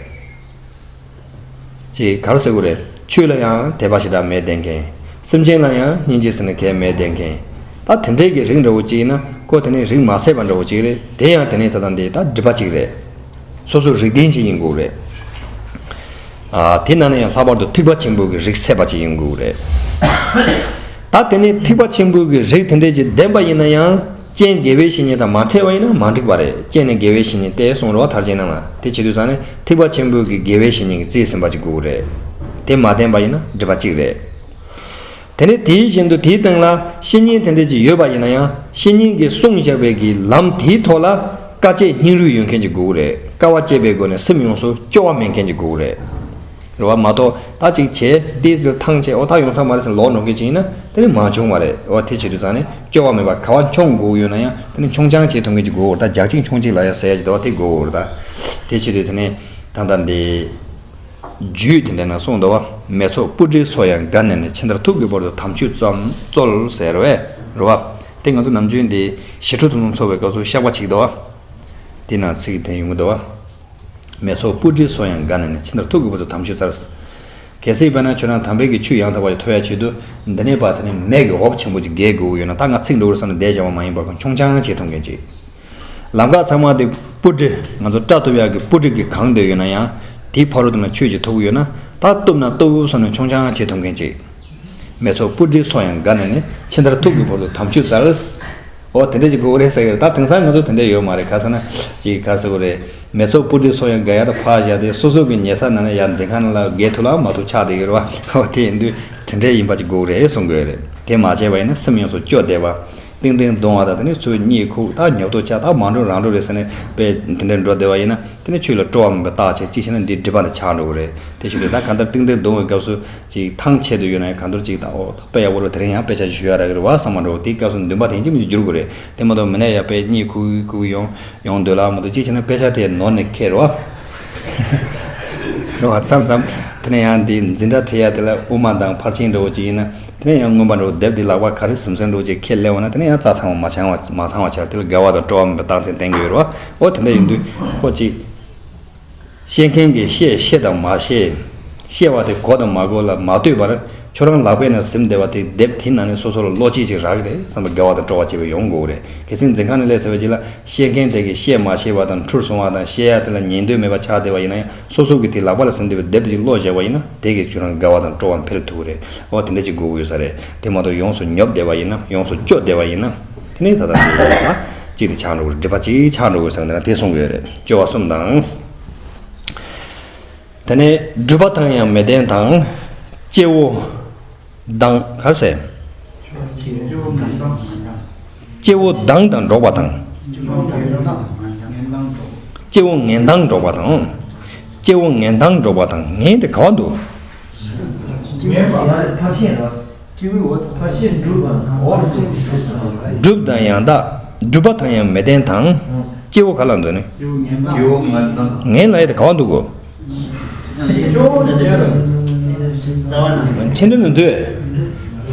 ཅེས་ག་རེ་ཟེར་དགོས་རེད། ཆོས་ལ་ཡང་དད་པ་ཞེ་དྲག་མེད་བསྡད་མཁན། སེམས་ཅན་ལ་ཡང་སྙིང་རྗེ་ཟེར་ནས་གལ་མེད་བསྡད་མཁན། ད་དེ་འདྲའི་གི་རིགས་འདྲ་བོ་ཅིག་ཡིན་ན་ཁོ་དེ་ནི་རིགས་མ་ཟད་པ་འདྲ་བོ་ཅིག་རེད། དེ་ཡང་དེ་ནི་ད་ལྟ་འདི་ད་སྒྲིབ་པ་ཅིག་རེད། སོ་སོ་རིགས་ལྡན་ཅིག་ཡིན་དགོས་རེད། ཨ་དེ་ན་ནི་ཡང་ལྷག་པར་དུ་ཐེག་པ་ཆེན་པོའི་གི་རིགས་སད་པ་ཅིག་ཡིན་དགོས་རེད། ད་དེ་ནི་ཐེག་པ་ཆེན་པོའི་གི་རིགས་དེ་འདྲའི་ཅིག་ལྡན་པ་ཡིན་ན་ཡང་། རྐྱེན་དགེ་བའི་བཤེས་གཉེན་དང་མ་འཕྲད་པ་ཡིན་ན་མ་འགྲིག་པ་རེད། རྐྱེན་ནི་དགེ་བའི་བཤེས་གཉེན་ཏེ་གསུངས་རེད་བ། མཐར་གྱིས་རྣམས་ལ། དེ་བྱེད་དུས་ཙང་ནས་ཐེག་པ་ཆེན་པོའི་གི་དགེ་བའི་བཤེས་གཉེན་གྱི་རྩིས་ཟིན་པ་ཅིག་དགོས་ཀྱི་རེད། དེ་མ་ལྡན་པ་ཡིན་ན་སྒྲིབ་པ་གཅིག་རེད། དེ་ནས་དེའི་བཞིན་དུ་དེའི་སྟེང་ལ་བཤེས་གཉེན་དེ་འདྲ་ཅིག་ཡོད་པ་ཡིན་ན་ཡང་། བཤེས་གཉེན་གྱིས་གསུངས་བཞག་པའི་གི་ལམ་དེའི་ཐོག་ལ་དཀའ་སྤྱད་སྙིང་རུས་ཡོད་མཁན་ཅིག་དགོས་ཀྱི་རེད། དཀའ་བ་སྤྱད་པའི་སྒོ་ནས་སེམས་ཡོངས་སུ་སྐྱོ་བ་མེད་མཁན་ཅིག་དགོས་ཀྱི་རེད། རེད་བ། མ་གཏོགས་ད་ཅིག་བྱས་དེ་ཟིལ་ཐང་ཆད་འོ་ད་ཡོང་ས་མ་རེད་ཟེར་ལོག་འགྲོ་མཁན་ཅིག་ཡིན་ན་དེ་ནི་མ་བྱུང་བ་རེད། འོ་དེ་བྱེད་དུས་ཙང་ནས་སྐྱོ་བ་མེད་པ་ག་བ་མཆོང་དགོས་ཡོད་ན་ཡང་དེ་ནི་མཆོང་རྐྱང་བྱེད་ཐུབ་མཁན་ཅིག་དགོས་འོ། ད་རྒྱག་གཅིག་མཆོང་གཅིག་ལ་ཡ་ཟེར་ཡ་ཅིག་འདུག་བ། དེ་དགོས་འོ། ད་དེ་བྱེད་དུས་དེ་ནི་ད་ལྟ་འདི་རྒྱུད་དེ་འདྲ་ན་གསུངས་འདུག་བ། མེ་ཚོགས་སྤུ་གྲིའི་མཚོ་ཡང་བརྒལ་ནས་ནི། ཕྱི་མཐར་ཐུག་གི་བར་དུ་དམ་ཆོས་ཙམ་རྩོལ་ཟེར་བས་རེད་བ། དེ་ང་ཚོ་ནམ་རྒྱུན་འདི་ཞི་ཁྲོ་ཐུན་མོང་ཚོགས་པའི་སྐབས་སུ་བཤགས་པ་བྱེད་ཀྱི་འདུག་བ། དེ་ན་ཚིག་དེ་ཡོང་གི་འདུག་བ། མེ་ཚོགས་སྤུ་གྲིའི་མཚོ་ཡང་བརྒལ་ནས་ནི། ཕྱི་མཐར་ཐུག་གི་བར་དུ་དམ་ཆོས་རྩལ། གལ་སྲིད་དཔེར་ན་ཁྱོད་རང་དམ་པའི་གི་ཆོས་ཡང་དག་པ་ཞིག་ཐོབ་ཡ་ཆེད་དུ་འདི་ནས་ཕར་དེ་ནས་མེ་གི་འོབས་ཆེན་པོ་ཅིག་བརྒལ་དགོས་ཀྱི་ཡོད་ན་ད་ང་ཚིག་འགྲོ་གི་བསམ་ནས་བསྡད་བཞག་པ་མ་ཡིན་པར་མཆོང་རྐྱང་བྱེད་ཐུབ་མཁན་ཅིག། ལམ་ཁ་ཚང་མ་དེ་སྤུ་གྲི་ང་ཚོ་སྐྲ་གཏུབ་ཡག་གི་སྤུ་གྲི་གིས་གང་བསྡད་ཡོད་ན་ཡང་དེའི་ཕ་རོལ་དུ་ན་ཆོས་ཅིག་ཐོབ་ཀྱི་ཡོད་ན་ད་གཏུབ་ན་གཏུབ་བསམ་ནས་མཆོང་རྐྱང་བྱེད་ཐུབ་མཁན་ཅིག། མེ་ཚོགས་སྤུ་གྲིའི་མཚོ་ཡང་བརྒལ་ནས་ནི། ཕྱི་མཐར་ཐུག་གི་བར་དུ་དམ་ཆོས་རྩལ། འོ་དེ་འདྲ་ཅིག་དགོས་རེད་ཟེར་གི་རེད། ད་དེང་སང་ང་ཚོ་དེ་འདྲ་ཡོད་མ་རེད། ག་ཟེར་ན་ཅིག་ག་ཟེར་དགོས་རེད། མེ་ཚོགས་སྤུ་གྲིའི་མཚོ་ཡང་བརྒལ་ཡ་ད་ཕར་བཞག་སྟེ་སོ་སོ་གི་ཉལ་ས་ནང་ནས་ཡར་འཛིན་ཁང་ནང་ལ་བརྒལ་ཐུབ་ལ་མ་ཐུབ་ཆགས་བསྡད་ཡོད་རེད་བ། འོ་དེ་ཡིན་དུས་དེ་འདྲ་ཡིན་པ་ཅིག་དགོས་རེད་གསུང་གི་ཡོད་རེད། དེ་མ་བྱས་པ་ཡིན་ན་སེམས་ཡོངས་སུ་སྐྱོ་བསྡད་པ། ཏིང་ཏིང་གདུང་བ་དང་དེ་ནས་ཚུར་གཉིད་ཁུག་ད་ཉོབ་ཏོ་ཆགས་ད་མ་འགྲོ་རང་འགྲོ་རེད་ཟེར་ནས་དཔེ་དེ་འདྲ་འགྲོ་བསྡད་པ་ཡིན་ན་དེ་ནས་ཆོས་ལ་སྤྲོ་བ་མེད་པ་རྟགས་ཆེ། གཅིག་བྱས་ན་འདི་སྒྲིབ་པ་ནི་ཆགས་འགྲོ་གི་རེད། དེ་ཞུ་དུས་ད་གང་ལྟར་ཏིང་ཏིང་གདུང་བའི་སྐབས་སུ་ཅིག་ཐང་ཆད་དུ་ཡོད་ན་ཡང་གང་ལྟར་ཅིག་ད་འོ་ད་དཔེ་ཡག་པོ་རེད། དེ་རིང་ཡང་དཔེ་ཆ་ཞུ་ཡ་རག་གི་རེད་བ་བསམ་མ་འགྲོ། དེའི་སྐབས་སུ་འདུན་པ་དེ་ཅི་མི་འགྱུར་གི་རེད། དེ་མ་གཏོགས་མི་ནས་ཡ་དཔེ་གཉིད་ཁུག་ཁུག་ཡོང་ཡོང་འདོད་ལ་མ་གཏོགས་གཅིག་བྱས་ན་དཔེ་ཆ་དེ་ནོར་ནས་ཁེལ་རེད་བ། རེད་བ། མཚམས་མཚམས་དེ་ནས་ཡང་འདི་འཛིན་གྲྭ་ཁྲིད་ཡ་དེ་ལ་དབུ་མ་དང་ཕར་ཕྱིན་འདྲ་བོ་ཅིག་ཡིན་ན། དེ་ནས་ཡང་མངོན་པ་འགྲོ་དེབ་འདི་ལག་པ་ག་རེ་ཟུམ་ཟུམ་འགྲོ་ཅིག་ཁས་ལེན་འོང་ན་དེ་ནས་ཡང་རྩ་ཚང་བ་མ་ཚང་བ་མ་ཚང་བ་ཆགས། དེ་ལ་དགའ་བ་དང་སྤྲོ་བ་མེད་པའི་རྟགས་མཚན་བསྟན་གྱི་ཡོད་རེད་བ། འོ་དེ་འདྲ་ཡིན་དུས་ཁོ་ཅིག་བཤད་མཁན་གྱིས་བཤད་ཤེས་དང་མ་ཤེས། བཤད་པ་དེ་གོ་དང་མ་གོ་ལ་མ་ལྟོས་པར་ཁྱོད་རང་ལག་པའི་ནང་ཟིན་བསྡད་པ་དེ་དེབ་དེའི་ནང་ནས་སོ་སོ་ལ་བློ་སྐྱེད་ཅིག་རག་གི་རེད་བསམ་པའི་དགའ་བ་དང་སྤྲོ་བ་སྐྱེ་བ་ཡོང་དགོས་ཀྱི་རེད། གལ་སྲིད་འཛིན་ཁང་ནས་སླེབས་ཚར་བའི་རྗེས་ལ་བཤད་མཁན་དེ་གིས་བཤད་མ་ཤེས་པ་དང་འཁྲུལ་སོང་བ་དང་བཤད་ཡ་དེ་ལ་ཉན་འདོད་མེད་པ་ཆགས་བསྡད་པ་ཡིན་ན་ཡང་། སོ་སོ་གི་དེ་ལག་པ་ལ་ཟིན་བསྡད་པའི་དེབ་དེ་ཅིག་ཀློག་བཞག་པ་ཡིན་ན་དེ་གིས་ཁྱོད་རང་དགའ་བ་དང་སྤྲོ་བ་འཕེལ་ཐུབ་ཀྱི་རེད། འོ་དེ་འདྲ་ཅིག་དགོས་ཀྱི་ཡོད་ས་རེད། དེ་མ་གཏོགས་ཡོངས་སུ་ཉོབ་བསྡད་པ་ཡིན་ན་ཡོངས་སུ་སྐྱོ་བསྡད་པ་ཡིན་ན་དེ་ནི་ད་ལྟ་འདི་ལ་གཅིག་དེ་ཆགས་འགྲོ་གི་རེད། སྒྲིབ་པ་གཅིག་ཆགས་འགྲོ་གི་ཡོད་ས་རེད། འདི་ན་དེ་གསུང་གི་ཡོད་རེད། སྐྱོ་བ་གསུམ་དང་། དེ་ནས་སྒྲུབ་པ་དང་ཡང་མི་ལྡན་དང་། སྐྱེ་བོ་སྡང་གར་ཟེར། སྐྱེ་བོ་སྡང་དང་འགྲོགས་པ་དང་། སྐྱེ་བོ་ངན་དང་འགྲོགས་པ་དང་། སྐྱེ་བོ་ངན་དང་འགྲོགས་པ་དང་། ངན་དེ་ག་བ་འདུག། སྒྲུབ་དང་ཡང་དག་སྒྲུབ་པ་དང་ཡང་མི་ལྡན་དང་། སྐྱེ་བོ་ག་ལ་འདུག་ནི། ངན་ལ་ཡ་དེ་ག་བ་འདུག་གོ། ཆེ་འདྲ་ནི་འདོད།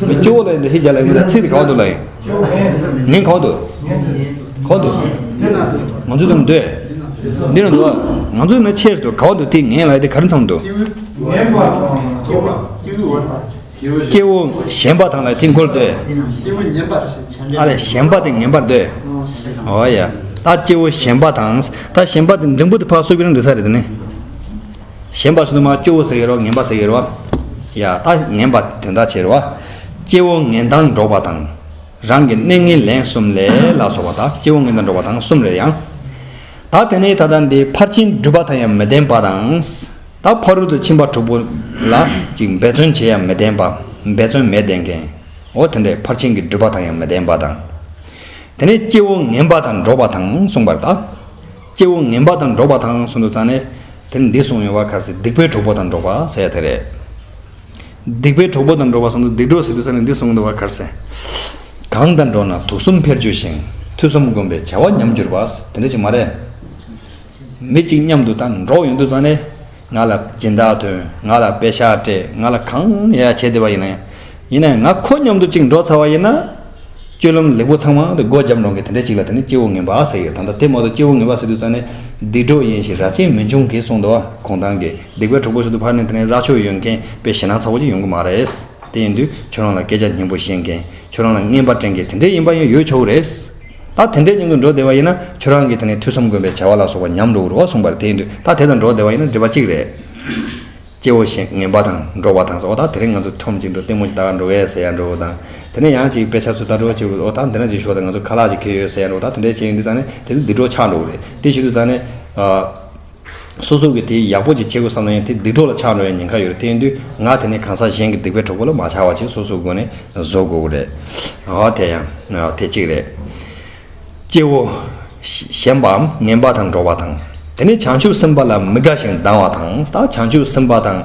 སྐྱེ་བོ་ལ་ཡིན་དུ་ཧི་རྒྱ་ལ་ཡིན་ད་ཚིག་དེ་གང་དུ་ལ་ཡིན། ངན་གང་དུ། གང་དུ། ང་ཚོ་དང་འདོད། འདི་རུ་འདུག་ང་ཚོ་ནི་ཆེར་འདུག་ག་བ་འདུག་དེ་ངན་ལ་དེ་ག་རེ་མཚོན་འདུག་སྐྱེ་བོ་ངན་པ་དང་འགྲོགས་པ། སྐྱེ་བོ་ངན་པ། སྐྱེ་བོ་ཞན་པ་དང་ལ་དེ་འཁོར་འདུག་སྐྱེ་བོ་ངན་པ་རེད། ཨ་ལས་ཞན་པ་དེ་ངན་པར་འདུག་འོ་ཡ། ད་སྐྱེ་བོ་ཞན་པ་དང་། ད་ཞན་པ་དེ་འབྲིང་པོ་དེ་ཕར་སུབ་པའི་རང་འགྲིག་ས་རེད་དེ་ནི། ཞན་པ་ཟེར་དུས་མ་སྐྱོ་བོ་ཟེར་གི་རེད་བ། ངན་པ་ཟེར་གི་རེད་བ། ཡ་ད་ངན་པ་དོན་དག་ཆེ་རེད་བ། སྐྱེ་བོ་ངན་དང་འགྲོགས་པ་དང་། རང་གི་གནས་ངན་ལེན་གསུམ་ལས་ལ་སོགས་པ་དང་སྐྱེ་བོ་ངན་དང་འགྲོགས་པ་དང་གསུམ་རེད་ཡང་། ད་དེ་ནས་ད་ལྟ་འདི་ཕར་ཕྱིན་སྒྲུབ་པ་དང་ཡང་མི་ལྡན་པ་དང་། ད་ཕ་རོལ་ཏུ་ཕྱིན་པ་དྲུག་པོ་ལ་ཅིག་འབད་བརྩོན་བྱེད་ཡང་མི་ལྡན་པ། འབད་བརྩོན་མེད་ལྡན་མཁན། འོ་དེ་འདྲས་ཕར་ཕྱིན་གྱི་སྒྲུབ་པ་དང་ཡང་མི་ལྡན་པ་དང་། དེ་ནས་སྐྱེ་བོ་ངན་པ་དང་འགྲོགས་པ་དང་གསུངས་པར་ད། སྐྱེ་བོ་ངན་པ་དང་འགྲོགས་པ་དང་གསུངས་དུས་ཙང་ནས། དེ་ནི་འདི་གསུངས་ཡོང་བ་ག་རེ་ཟེར། སྡིག་པའི་གྲོགས་པོ་དང་འགྲོགས་པ་ཟེར་ཡ་དེ་རེད། སྡིག་པའི་གྲོགས་པོ་དང་འགྲོགས་པ་གསུངས་དུས་སྡིག་གྲོགས་ཟེར་དུས་ཙང་ནས་འདི་གསུངས་འདུག་བ་ག་རེ་ཟེར། གང་དང་འགྲོགས་ན་དུག་གསུམ་འཕེལ་འགྱུར་ཞིང་། ཐོས་བསམ་སྒོམ་པའི་བྱ་བ་ཉམས་འགྱུར་བ། དེ་འདྲ་ཅིག་མ་རེད། མི་གཅིག་མཉམ་དུ་དང་འགྲོགས་ཡོང་དུས་ཙང་ནས། ང་ལ་སྦྱིན་བདག་ཐོན། ང་ལ་པེ་ཤག་སྤྲད། ང་ལ་གང་ཡ་བྱས་བསྡད་པ་ཡིན་ན་ཡང་། ཡིན་ན་ཡང་ང་ཁོ་མཉམ་དུ་གཅིག་འགྲོ་ཚར་བ་ཡིན་ན། སྤྱོད་ལམ་ལེགས་པོ་ཚང་མ་དེ་སྒོ་རྒྱབ་འགྲོ་མཁན་དེ་འདྲ་ཅིག་ལ་དེ་ནི་སྐྱེ་བོ་ངན་པ་ཟེར་གི་རེད། ད་ལྟ་དེ་མ་གཏོགས་སྐྱེ་བོ་ངན་པ་ཟེར་དུས་ཙང་ནས་སྡིག་གྲོགས་ཡིན་ཞིང་ར་ཆེན་མི་འབྱུང་གི་གསུངས་འདུག་བ། གོང་ཐང་གི་སྡིག་པའི་གྲོགས་པོ་ཟེར་དུས་ཕར་ནས་དེ་ནས་ར་ཕྱོགས་ཡོད་མཁན་དཔེ་ཞེད་སྣང་ཚ་པོ་ཅིག་ཡོང་གི་མ་རེད། དེ་ཡིན་དུས་ཁྱོད་རང་ལ་སྐད་ཆ་སྙན་པོ་བཤད་མཁན། ཁྱོད་རང་ལ་རྔན་པ་སྤྲད་མཁན་དེ་འདྲས་ཡིན་པ་ཡང་ཡོད་ཆོག་གི་རེད། ད་དེ་འདྲས་མཉམ་དུ་འགྲོ་བསྡད་པ་ཡིན་ན་ཁྱོད་རང་གིས་དེ་ནས་ཐོས་བསམ་སྒོམ་པའི་བྱ་བ་ལ་སོགས་པ་ཉམས་འགྲོ་གི་རེད་བ་གསུངས་པ་རེད། དེ་ཡིན་དུས་ད་དེ་དང་འགྲོ་བསྡད་པ་ཡིན་ན་འགྲིག་པ་གཅིག་རེད། སྐྱེ་བོ་ཞན་ངན་པ་དང་འགྲོགས་པ་དང་སོགས། ད་དེ་རིང་ང་ཚོ་ཁྲོམ་གཅིག་འགྲོ་ལྟད་མོ་ཅིག་ལྟ་ག་འགྲོ་གས་ཟེར་ཡ་འགྲོ་བ་དང་། དེ་ནས་ཡང་ཅིག་དཔེ་ཆ་ཚོ་ལྟ་འགྲོ་བྱེད་དགོས། ཨོ་ད་འདི་འདྲ་ཅིག་ཤོག་དང་། ང་ཚོ་ཁ་ལག་ཅིག་འཁྱེར་ཡོད་ཟེར་ཡ་འགྲོ། ད་དེ་འདྲས་བྱས་ཡོང་དུས་ཙང་ནས་དེ་ཚོ་སྡིག་གྲོགས་ཆགས་འགྲོ་གི་རེད། དེ་བྱེད་དུས་ཙང་ནས། སོ་སོ་གིས་དེ་ཡག་པོ་ཅིག་བྱེད་དགོས་བསམ་ན་ཡང་དེ་སྡིག་གྲོགས་ལ་ཆགས་འགྲོ་ཡ་ཉེན་ཁ་ཡོད་རེད། དེ་ཡིན་དུས་ང་དེ་ནས་གང་ཟག་གཞན་གྱི་སྡིག་པའི་གྲོགས་པོ་ལ་མ་ཆགས་པ་ཅིག་སོ་སོའི་སྒོ་ནས་བཟོ་དགོས་ཀྱི་རེད། ཨོ་དེ་ཡང་དེ་གཅིག་རེད། སྐྱེ་བོ་ཞན་པའམ་ངན་པ་དང་འགྲོགས་པ་དང་། དེ་ནི་བྱང་ཆུབ་སེམས་དཔའ་ལ་མི་དགའ་ཞིང་སྡང་བ་དང་། ད་བྱང་ཆུབ་སེམས་དཔའ་དང་།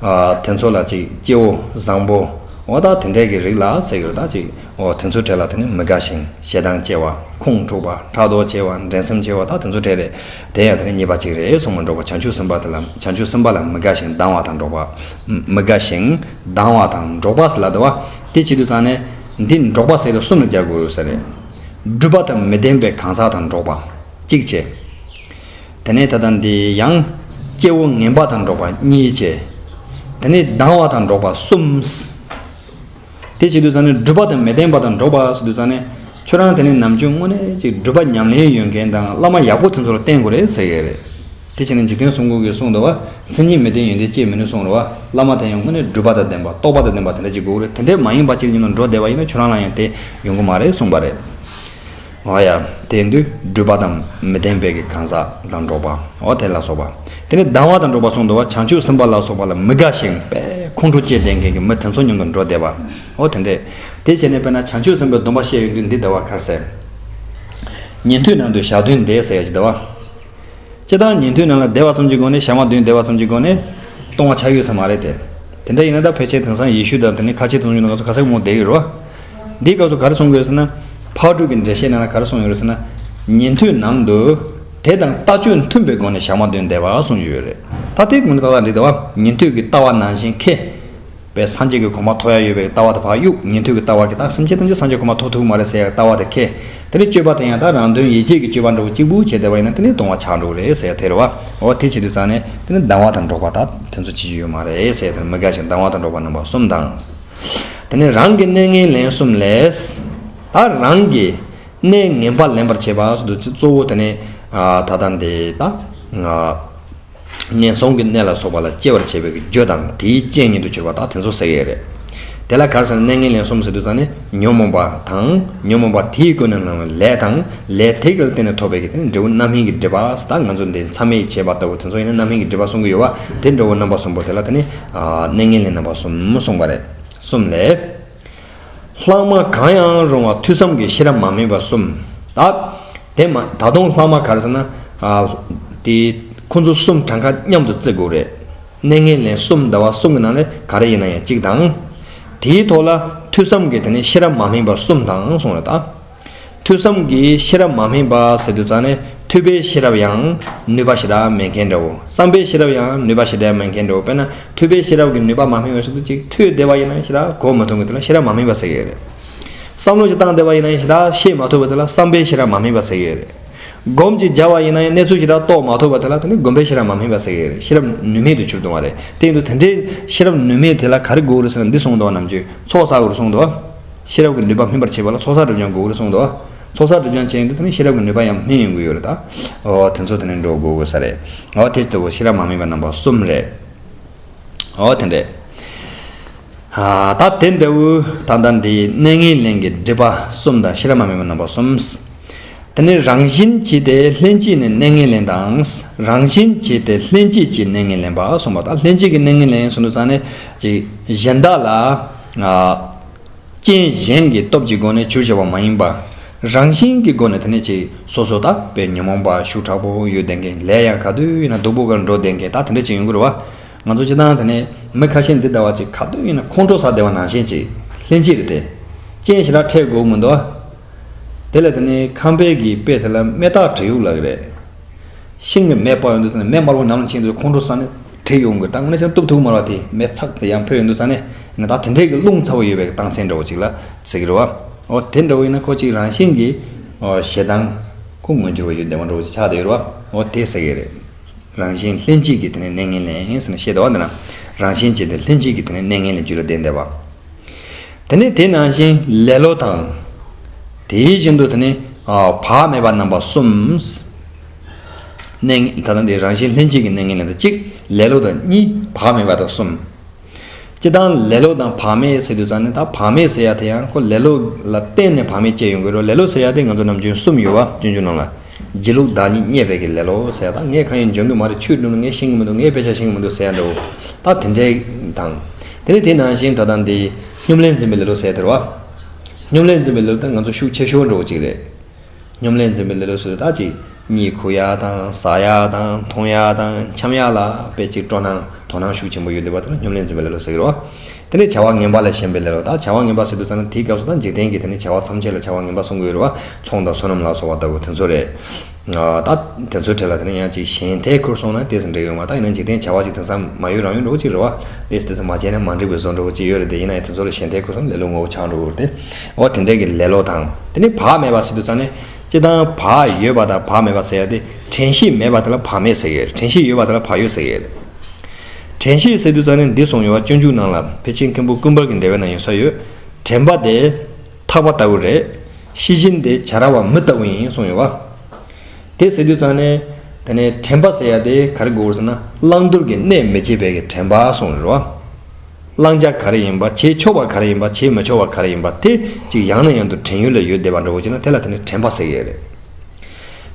ཨ། དེ་ཚོ་ལ་ཅིག་སྐྱེ་བོ་བཟང་པོ། འོ་ད་དེ་འདྲས་ཀྱི་རིགས་ལ་ཟེར་གྱི་རེད། ད་ཅིག་འོ་དེ་ཚོའི་གྲས་ལ་དེ་ནི་མི་དགའ་ཞིང་ཞེ་སྡང་སྐྱེ་བ། ཁོང་འཁྲུགས་པ། ཕྲག་དོག་སྐྱེ་བ། འགྲན་སེམས་སྐྱེ་བ། ད་དེ་ཚོའི་གྲས་རེད། དེ་ཡང་དེ་ནི་ཉེས་པ་གཅིག་རེད་གསུངས་མ་འགྲོ་བ། བྱང་ཆུབ་སེམས་དཔའ་དེ་ལ། བྱང་ཆུབ་སེམས་དཔའ་ལ་མི་དགའ་ཞིང་སྡང་བ་དང་འགྲོགས་པ། མི་དགའ་ཞིང་སྡང་བ་དང་འགྲོགས་པ་ཟེར་ལབ་འདུག་བ། དེ་བྱེད་དུས་ཙང་ནས་འདི་འགྲོགས་པ་ཟེར་དུས་གསུམ་ལ་སྦྱར་དགོས་ཡོད་ས་རེད། སྒྲུབ་པ་དང་མི་ལྡན་པའི་གང་ཟག་དང་འགྲོགས་པ། གཅིག་བྱས། དེ་ནས་ད་ལྟ་འདི་ཡང་སྐྱེ་བོ་ངན་པ་དང་འགྲོགས་པ་གཉིས་བྱས། དེ་ནས་སྡང་བ་དང་འགྲོགས་པ་གསུམ། དེ་བྱེད་དུས་ཙང་ནས་སྒྲུབ་པ་དང་མི་ལྡན་པ་དང་འགྲོགས་པ་ཟེར་དུས་ཙང་ནས། ཁྱོད་རང་དེ་ནས་ནམ་རྒྱུན་དངོས་གནས་ཅིག་སྒྲུབ་པ་ཉམས་ལེན་ཡོད་མཁན་དང་བླ་མ་ཡག་པོ་དེ་ཚོ་ལ་བསྟེན་དགོས་རེད་ཟེར་ཡས་རེད། དེ་བྱས་ནས་འཇིག་རྟེན་གསུམ་མགོན་གྱིས་གསུངས་འདུག་བ། མཚན་ཉིད་མི་ལྡན་ཡོན་ཏན་སྐྱེས་མི་ནུས་གསུངས་རེད་བ། བླ་མ་དེ་ཡང་དངོས་གནས་སྒྲུབ་པ་དང་ལྡན་པ། རྟོགས་པ་དང་ལྡན་པ་དེ་འདྲ་ཅིག་དགོས་རེད། དེ་འདྲས་མ་ཡིན་པ་ཅིག་ཡིན་ན་འགྲོ་བསྡད་པ་ཡིན་ན་ཁྱོད་རང་ལ་ཡང་དེ་ཡོང་གི་མ་རེད་གསུངས་པ་རེད། འོ་ཡ། དེ་དུས་སྒྲུབ་པ་དང་མི་ལྡན་པའི་གི་གང་ཟག་དང་འགྲོགས་པ། འོ་དེ་ལ་སོགས་པ། དེ་ནས་སྡང་བ་དང་འགྲོགས་པ་གསུངས་འདུག་བ། བྱང་ཆུབ་སེམས་དཔའ་ལ་སོགས་པ་ལ་མི་དགའ་ཞིང་དཔེ་ཁོང་ཁྲོ་སྐྱེས་བསྡད་མཁན་གྱི་མི་དེ་ཚོ་མཉམ་དུ་འགྲོ་བསྡད་པ། འོ་དེ་འདྲས། དེ་བྱས་ནས་དཔེར་ན་བྱང་ཆུབ་སེམས་དཔའི་སྡོམ་པ་བཤད་ཡོང་དུས་འདི་འདྲ་བ་ག་རེ་ཟེར། ཉན་ཐོས་ནང་དུ་ཞག་བདུན་བསྡད་ཟེར་ཡ་ཅིག་འདྲ་བ། སྤྱིར་བཏང་ཉན་ཐོས་ནང་ལ་བསྡད་པ་ཙམ་གྱི་སྒོ་ནས། ཞག་མ་བདུན་བསྡད་པ་ཙམ་གྱི་སྒོ་ནས་ལྟུང་བ་ཆགས་ཡོད་ས་མ་རེད་དེ། དེ་འདྲ་ཡིན་ན་ད་ཕལ་ཆེར་དེང་སང་ཡེ་ཤུ་དང་དེ་ནས་ཁ་ཆེ་གཏོང་རྒྱུ་ནང་ང་ཚོ་ག་ཚད་མང་བསྡད་ཡོད་རེད་བ། འདིའི་སྐབས་སུ་ག་རེ་གསུང་གི་ཡོད་ཟེར་ན། ཕག་གྲུ་གི་འགྲེལ་བཤད་ནང་ལ་ག་རེ་གསུངས་ཡོད་རེད་ཟེར་ན། ཉན་ཐོས་ནང་དུ་དེ་དང་ལྟ་སྤྱོད་མཐུན་པའི་སྒོ་ནས་ཞག་མ་བདུན་བསྡད་པ་གསུངས་ཀྱི་ཡོད་རེད། ད་དེ་དངོས་གནས་ཏག་ཏག་འགྲིག་འདུག་བ། ཉན་ཐོས་ཀྱི་ལྟ་བ་ནང་བཞིན་ཁེ། པའི་སངས་རྒྱས་ཀྱི་གོ་འཕང་ཐོབ་ཡ་ཡོད་པའི་ལྟ་བ་དེ་ཕར་གཡུག་ཉན་ཐོས་ཀྱི་ལྟ་བ་གིས་ད་སེམས་ཅན་ཐམས་ཅད་སངས་རྒྱས་གོ་འཕང་ཐོབ་ཐུབ་ཀྱི་མ་རེད་ཟེར་ཡ་ལྟ་བ་དེ་ཁེ། དེ་ནས་སྤྱོད་པ་དེ་ཡང་ད་རང་དོན་ཡིད་བྱེད་ཀྱི་སྤྱོད་པ་འདྲ་བོ་གཅིག་པུ་བྱས་བསྡད་པ་ཡིན་ན་དེ་ནས་ལྟུང་བ་ཆགས་འགྲོ་གི་རེད་ཟེར་ཡ་དེ་རེད་བ། འོ་དེ་བྱེད་དུས་ཙང་ནས་དེ་ནི་སྡང་བ་དང་འགྲོགས་པ་དག་དེ་ཚོ་བྱེད་རྒྱུ་ཡོད་མ་རེད་ཟེར་ཡ་དེ་ནི་མི་དགའ་ཞིང་སྡང་བ་དང་འགྲོགས་པ་རྣམ་པ་གསུམ་དང་། དེ་ནས་རང་གི་གནས་ངན་ལེན་གསུམ་ལས། ད་རང་གི་གནས་ངན་པ་ལེན་པར་བྱེད་པ་སོགས་དུ་གཙོ་བོ་དེ་ནི་ད་ལྟ་འདི་ད། ངན་སོང་གི་གནས་ལ་སོགས་པ་ལ་སྐྱེ་བར་བྱེད་པའི་རྒྱུ་དང་དེའི་རྐྱེན་ཉིད་དུ་གྱུར་པ་དག་དེ་ཚོ་ཟེར་གྱི་རེད། དེ་ལ་ག་རེ་ཟེར་ན་གནས་ངན་ལེན་གསུམ་ཟེར་དུས་ཙང་ནས་ཉོན་མོངས་པ་དང་ཉོན་མོངས་པ་དེས་ཀུན་ནས་བསླངས་པའི་ལས་དང་ལས་དེ་གིས་བརྟེན་ནས་ཐོབ་པའི་གི་དེ་ནི་འབྲས་བུ་རྣམ་སྨིན་གྱི་སྒྲིབ་པ། ད་ང་ཚོ་འདི་མཚམས་མེད་བྱས་པ་ལྟ་བུ་དེ་ཚོ་ཡིན་ན་རྣམ་སྨིན་གྱི་སྒྲིབ་པ་གསུང་གི་ཡོད་བ། དེ་འབྲས་བུ་རྣམ་པ་གསུམ་པོ་དེ་ལ་དེ་ནི་གནས་ངན་ལེན་རྣམ་པ་གསུམ་གསུངས་པ་རེད། གསུམ་ལས། ལྷག་མ་གང་ཡང་རུང་བ་ཐོས་བསམ་གྱི་ཤེས་རབ་མ་སྨིན་པ་གསུམ། ད་དེ་མ་ད་དུང་ལྷག་མ་ག་རེ་ཟེར་ན། ཨ། དེ་ཁོ་ཚོ་གསུམ་གྲངས་ཀ་མཉམ་དུ་བརྩི་དགོས་རེད། གནས་ངན་ལེན་གསུམ་ཟླ་བ་གསུམ་གྱི་ནང་ལས་ག་རེ་ཡིན་ན་ཡང་གཅིག་དང་། དེའི་ཐོག་ལ་ཐོས་བསམ་གྱི་དེ་ནས་ཤེས་རབ་མ་སྨིན་པ་གསུམ་དང་གསུངས་རེད་ད། ཐོས་བསམ་གྱི་ཤེས་རབ་མ་སྨིན་པ་ཟེར་དུས་ཙང་ནས་ཐོས་པའི་ཤེས་རབ་ཡང་ནུས་པ་ཞེ་དྲག་མེད་མཁན་འདྲ་བོ། བསམ་པའི་ཤེས་རབ་ཡང་ནུས་པ་ཞེ་དྲག་མེད་མཁན་འདྲ་བོ། དཔེར་ན་ཐོས་པའི་ཤེས་རབ་ཀྱི་ནུས་པ་མ་སྨིན་པ་ཟེར་དུས་ཅིག་ཐོས་བསྡད་པ་ཡིན་ན་ཞེ་དྲག་གོ་མི་ཐུབ་མཁན་དེ་ལ་ཤེས་རབ་མ་སྨིན་པ་ཟེར་གྱི་རེད། བསམ་བློ་ཞིག་བཏང་བསྡད་པ་ཡིན་ན་ཞེ་དྲག་ཤེས་མ་ཐུབ་པ་དེ་ལ་བསམ་པའི་ཤེས་རབ་མ་སྨིན་པ་ཟེར་གྱི་རེད། སྒོམ་གཅིག་བརྒྱབ་པ་ཡིན་ན་ཡང་གནས་ཚུལ་ཞེ་དྲག་རྟོགས་མ་ཐུབ་པ་དེ་ལ་དེ་ནི་སྒོམ་པའི་ཤེས་རབ་མ་སྨིན་པ་ཟེར་གྱི་རེད། ཤེས་རབ་ནུས་མེད་དུ་གྱུར་བཏང་བ་རེད། དེ་ཡིན་དུས་དེ་འདྲའི་ཤེས་རབ་ནུས་མེད་དེ་ལ་ག་རེ་དགོས་རེད་ཟེར་ན། འདི་གསུངས་འདུག་བ། ནམ་རྒྱུན་ཚོགས་བསགས་དགོས་རེད་གསུངས་འདུག་བ། ཤེས་རབ་ཀྱི་ནུས་པ་སྨིན་པར་བྱེད་པ་ལ་ཚོགས་བསགས་སྒྲིབ་སྦྱང་དགོས་རེད་གསུངས་འདུག་བ། ཚོགས་བསགས་སྒྲིབ་སྦྱང་བྱས་ཡིན་དུས་དེ་ནི་ཤེས་རབ་ཀྱི་ནུས་པ་ཡང་སྨིན་ཡོང་གི་ཡོད་རེད་ད། འོ་དེ་ཚོ་དེ་ནི་འགྲོ་དགོས་དགོས་ས་རེད། འོ་དེ་ལྟ་བུ་ཤེས་རབ་མ་སྨིན་པ་རྣམ་པ་གསུམ་རེད། འོ་དེ་འདྲས། ཨ། ད་དེ་འདྲ་བོ་ད་ལྟ་འདི་གནས་ངན་ལེན་གྱི་སྒྲིབ་པ་གསུམ་དང་ཤེས་རབ་མ་སྨིན་པ་རྣམ་པ་གསུམ། དེ་ནས་རང་བཞིན་གྱིས་ཏེ་ལྷན་སྐྱེས་ནས་གནས་ངན་ལེན་དང་། རང་བཞིན་གྱིས་ཏེ་ལྷན་སྐྱེས་ཀྱི་གནས་ངན་ལེན་པ་གསུངས་པ་དང་། ལྷན་སྐྱེས་ཀྱི་གནས་ངན་ལེན་གསུངས་དུས་ཙང་ནས་ཅིག་གཞན་དག་ལ། ཨ། རྐྱེན་གཞན་གྱི་སྟོབས་ཀྱི་སྒོ་ནས་གྱུར་བཞག་པ་མ་ཡིན་པ། རང་བཞིན་གྱི་སྒོ་ནས་དེ་ནས་ཅིག་སོ་སོ་ད་དཔེ་ཉོན་མོངས་པ་ཤུགས་དྲག་པོ་ཡོད་བསྡད་མཁན། ལས་ཡང་ག་དུས་ཡིན་ན་སྡུག་པོ་ག་འགྲོ་བསྡད་མཁན་ད་དེ་འདྲ་ཅིག་ཡོང་གི་རེད་བ། ང་ཚོ་སྤྱིར་བཏང་དེ་ནས་མི་ཁ་ཤས་འདི་ལྟ་བ་ཅིག་ག་དུས་ཡིན་ན་ཁོང་ཁྲོ་ཟ་བསྡད་པ་ནང་བཞིན་ཅིག་ལྷན་སྐྱེས་རེད་དེ། རྐྱེན་ཞེ་དྲག་འཕྲད་དགོས་མི་འདུག་བ། དེ་ལ་དེ་ནས་ཁམས་པའི་གི་དཔེ་དེ་ལ་མེ་སྟག་བྲིས་ཡུག་ལ་གི་རེད། ཤིང་གི་མེ་སྤར་ཡོང་དུས་ཙང་ནས་མེ་དམར་པོ་ནམ་ཕྱིན་དུས་ཁོང་ཁྲོ་ཟ་ནས་བྲིས་ཡོང་གི། ད་དངོས་གནས་བྱས་ན་གཏུབ་ཐུབ་མ་རེད་བ། དེ་མེ་ཚག་ཙམ་ཡང་ཕོག་ཡོང་དུས་ཙང་ནས་ན་ད་དེ་འདྲའི་གི་རླུང་ཚ་པོ་ཡོད་པའི་རྟགས་མཚན་འདྲ་བོ་ཅིག་ལ་བརྩི་གི་རེད་བ། འོ་དེ་འདྲ་བོ་ཡིན་ན་ཁོ་ཅིག་རང་བཞིན་གྱིས། འོ་ཞེ་སྡང་ཁོ་མངོན་གྱུར་བ་ཡོད་བསྡད་པ་འདྲ་བོ་ཅིག་ཆགས་བསྡད་ཡོད་རེད་བ། འོ་དེ་ཟེར་གི་རེད། རང་བཞིན་ལྷན་སྐྱེས་ཀྱི་དེ་ནས་གནས་ངན་ལེན་ཟེར་ནས་བཤད་འདུག་བ། འདི་ན་རང་བཞིན་གྱིས་ཏེ་ལྷན་སྐྱེས་ཀྱི་དེ་ནས་གནས་ངན་ལེན་རྒྱུད་ལ་ལྡན་བསྡད་པ། དེ་ནས་དེ་ནང་བཞིན་ལེ་ལོ་དང་། དེ་བཞིན་དུ་དེ་ནས་ཨ་བག་མེད་པ་རྣམ་པ་གསུམ། གནས་ད་ལྟ་འདི་རང་བཞིན་ལྷན་སྐྱེས་ཀྱི་གནས་ངན་ལེན་དང་གཅིག་ལེ་ལོ་དང་གཉིས། བག་མེད་པ་དང་གསུམ། སྤྱིར་བཏང་ལེ་ལོ་དང་བག་མེད་ཟེར་དུས་ཙང་ནས། ད་བག་མེད་ཟེར་ཡ་དེ་ཡང་ཁོ་ལེ་ལོ་ལ་བརྟེན་ནས་བག་མེད་སྐྱེ་ཡོང་གི་རེད། ལེ་ལོ་ཟེར་ཡ་དེ་ང་ཚོ་ནམ་རྒྱུན་གསུམ་ཡོད་བ། སྤྱོད་འཇུག་ནང་ལ། སྒྱིད་ལུག་བདག་ཉིད་བརྙས་པའི་གི་ལེ་ལོ་ཟེར་ཡ་དང་། ངས་གང་ཡང་འཇོན་གི་མ་རེད། ཆོས་འགྲོ་ན་ངས་ཤེས་གི་མི་འདུག་ངས་དཔེ་ཆ་ཤེས་གི་མི་འདུག་ཟེར་ཡ་འདྲ་བོ། ད་དེ་འདྲའི་དང་། དེ་ནས་དེ་ནང་བཞིན་ད་ལྟ་འདི་སྙོམ་ལས་འཛིན་པའི་ལེ་ལོ་ཟེར་ཡ་དེ་རེད་བ། སྙོམ་ལས་འཛིན་པའི་ལེ་ལོ་ད་ང་ཚོ་ཤུགས་ཆེ་ཤོས་འདྲ་བོ་ཅིག་རེད། སྙོམ་ལས་འཛིན་པའི་ལེ་ལོ་ཟེར་དུས་ད་ཅིག་གཉིད་ཁུག་ཡ་དང་། ཟ་ཡ་དང་། འཐུང་ཡ་དང་། འཁྱམ་ཡ་ལ་དཔེ་ཅིག་སྤྲོ་སྣང་དོ་སྣང་ཤུགས་ཆེན་པོ་ཡོད་བསྡད་པ་དེ་ལ་སྙོམ་ལས་འཛིན་པའི་ལེ་ལོ་ཟེར་གི་རེད་བ། དེ་ནས་བྱ་བ་ངན་པ་ལ་ཞེན་པའི་ལེ་ལོ། ད་བྱ་བ་ངན་པ་ཟེར་དུས་ཙང་ནས་དེའི་སྐབས་སུ་ད་འཇིག་རྟེན་གྱི་དེ་ནས་བྱ་བ་ཐམས་ཅད་ལ་བྱ་བ་ངན་པ་གསུང་གི་ཡོད་རེད་བ། ཚོང་དང་བསོད་ནམས་ལ་སོགས་པ་ལྟ་བུ་དེ་ཚོ་རེད། ད་དེ་ཚོའི་གྲས་ལ་དེ་ནས་ཡང་ཅིག་ཞེན་ཐལ་ཁུར་སོང་ན་དེ་ཚོ་འགྲིག་གི་ཡོད་མ་རེད། ད་ཡིན་ན་འཇིག་རྟེན་བྱ་བ་ཅིག་དེང་སང་མ་ཡོད་རང་ཡོད་འདྲ་བོ་ཅིག་རེད་བ། དེ་དེ་ཚོ་མ་བྱས་ན་མ་འགྲིག་པའི་བཟོ་འདྲ་བོ་ཅིག་ཡོད་རེད་དེ། ཡིན་ན་ཡང་དེ་ཚོ་ལ་ཞེན་ཐལ་ཁུར་སོང་ན་ལེ་ལོ་ངོ་བོ་ཆགས་འགྲོ་གི་རེད་དེ། འོ་དེ་འདྲའི་གི་ལེ་ལོ་དང་། དེ་ནས་བག་མེད་པ་ཟེར་དུས་ཙང་ནས་སྤྱིར་བཏང་བག་ཡོད་པ་དང་བག་མེད་པ་ཟེར་ཡ་དེ། དྲན་ཤེས་མེད་པ་དེ་ལ་བག་མེད་ཟེར་གི་རེད། དྲན་ཤེས་ཡོད་པ་དེ་ལ་བག་ཡོད་ཟེར་གི་རེད། དྲན་ཤེས་ཟེར་དུས་ཙང་ནས་འདི་གསུངས་ཡོད་བ། སྤྱོད་འཇུག་ནང་ལ་ཕལ་ཆེར་མཁན་པོ་ཀུན་སྤངས་ཀྱི་འགྲེལ་པའི་ནང་ཡོད་ས་ཡོད། དྲན་པ་དེ་ཐག་པ་ལྟ་བུ་རེད། ཤེས་བཞིན་དེ་བྱ་ར་བ་མི་ལྟ་བུ་ཡིན་གསུངས་ཡོད་བ། དེ་ཟེར་དུས་ཙང་ནས་དེ་ནས་དྲན་པ་ཟེར་ཡ་དེ་ག་རེ་དགོས་ཟེར་ན། བླང་དོར་གྱི་གནས་མི་བྱེད་པའི་གི་དྲན་པ་གསུངས་རེད་བ། བླང་བྱ་ག་རེ་ཡིན་པ། བྱེད་ཆོག་པ་ག་རེ་ཡིན་པ། བྱེད་མི་ཆོག་པ་ག་རེ་ཡིན་པ་དེ་ཅིག་ཡང་ནས་ཡང་དུ་དྲན་ཡུལ་ལ་ཡོད་བསྡད་པ་འདྲ་བོ་ཅིག་ན་དེ་ལ་དེ་ནས་དྲན་པ་ཟེར་གི་རེད།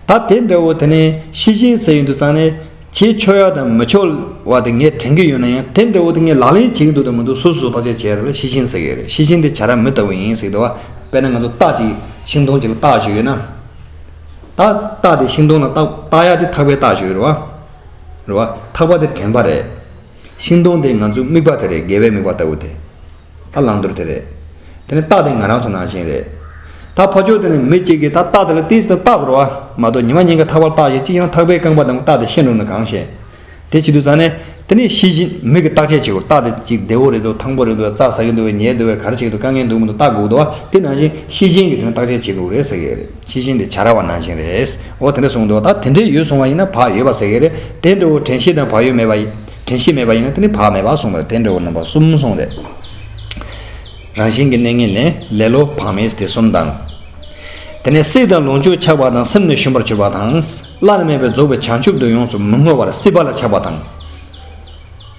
ད་དེ་འདྲ་བོ་དེ་ནས་ཤེས་བཞིན་ཟེར་ཡོང་དུས་ཙང་ནས་བྱེད་ཆོག་ཡ་དང་མི་ཆོག་བ་དེ་ངས་དྲན་གི་ཡོད་ན་ཡང་། དེ་འདྲ་བོ་དེ་ངས་ལག་ལེན་བྱེད་ཀྱི་འདུག་དང་མི་འདུག་སོ་སོ་བརྟག་དཔྱད་བྱས་ཡ་དེ་ལ་ཤེས་བཞིན་ཟེར་གི་རེད། ཤེས་བཞིན་དེ་བྱ་ར་མི་ལྟ་བུ་ཡིན་ཟེར་གི་འདུག་བ། དཔེར་ན་ང་ཚོ་རྟ་ཅིག་ཤིང་སྡོང་ཅིག་ལ་བཏགས་བྱས་ཡོད་ན། ད་རྟ་དེ་ཤིང་སྡོང་ལ་བཏགས་བཏགས་ཡ་དེ་ཐག་པས་བཏགས་བྱས་ཡོད་རེད་བ། རེད་བ། ཐག་པ་དེ་དྲན་པ་རེད། ཤིང་སྡོང་དེ་ང་ཚོའི་དམིགས་པ་དེ་རེད། དགེ་བའི་དམིགས་པ་ལྟ་བུ་དེ། ད་བླང་དོར་དེ་རེད། དེ་ནས་རྟ་དེ་ང་རང་ཚོ་ནང་བཞིན་རེད། ད་ཕར་ཕྱོགས་དེ་ནས་མི་གཅིག་གིས་ད་རྟ་དེ་ལ་ཏོག་ཙམ་བཏགས་པ་རེད་བ། མ་གཏོགས་ཉི་མ་ཉིན་གྱི་ཐག་པ་ལ་བཏགས་བྱས་ཅིག་ཡང་ཐག་པས་རྐང་པ་དང་རྟ་དེ་ཤི་འགྲོ་ན་གང་ཤེས། དེ་བྱེད་དུས་ཙང་ནས་དེ་ནས་ཤེས་བཞིན་མི་གིས་བརྟག་དཔྱད་བྱེད་དགོས། རྟ་དེ་ཅིག་བདེ་བོ་རེད་འདུག་ཐང་པོ་རེད་འདུག་རྩྭ་ཟ་གི་འདུག་ཉལ་འདུག་ག་རེ་བྱེད་ཀྱི་འདུག་དཀའ་ངལ་འདུག་མི་འདུག་བལྟ་དགོས་འདུག་བ། དེ་ནང་བཞིན་ཤེས་བཞིན་གྱིས་དེ་ནས་བརྟག་དཔྱད་བྱེད་དགོས་རེད་ཟེར་གི་རེད། ཤེས་བཞིན་དེ་བྱ་ར་བ་ནང་བཞིན་རེད། འོ་དེ་འདྲ་གསུངས་འདུག་ད་དེ་འདྲའི་ཡོད་སོང་བ་ཡིན་ན་བག་ཡོད་པ་ཟེར་གི་རེད། དེ་འདྲ་བོ་དྲན་ཤེས་དང་བག་ཡོད་མེད་པ་ཡིན། དྲན་ཤེས་མེད་པ་ཡིན་ན་དེ་ནི་བག་མེད་པ་གསུངས་པ་རེད། དེ་འདྲ་བོ་རྣམ་པ་གསུམ་གསུངས་རེད། རང་བཞིན་གྱི་གནས་ངན་ལེན། ལེ་ལོ། བག་མེད་དེ་གསུམ་དང་། དེ་ནས་སྲེད་དང་ལོངས་སྤྱོད་ཆགས་པ་དང་། སེམས་ནི་ཞུམ་པར་གྱུར་པ་དང་། བླ་ན་མེད་པའི་རྫོགས་པའི་བྱང་ཆུབ་ཏུ་ཡོངས་སུ་མི་བསྔོ་བར་སྲེད་པ་ལ་ཆགས་པ་དང་།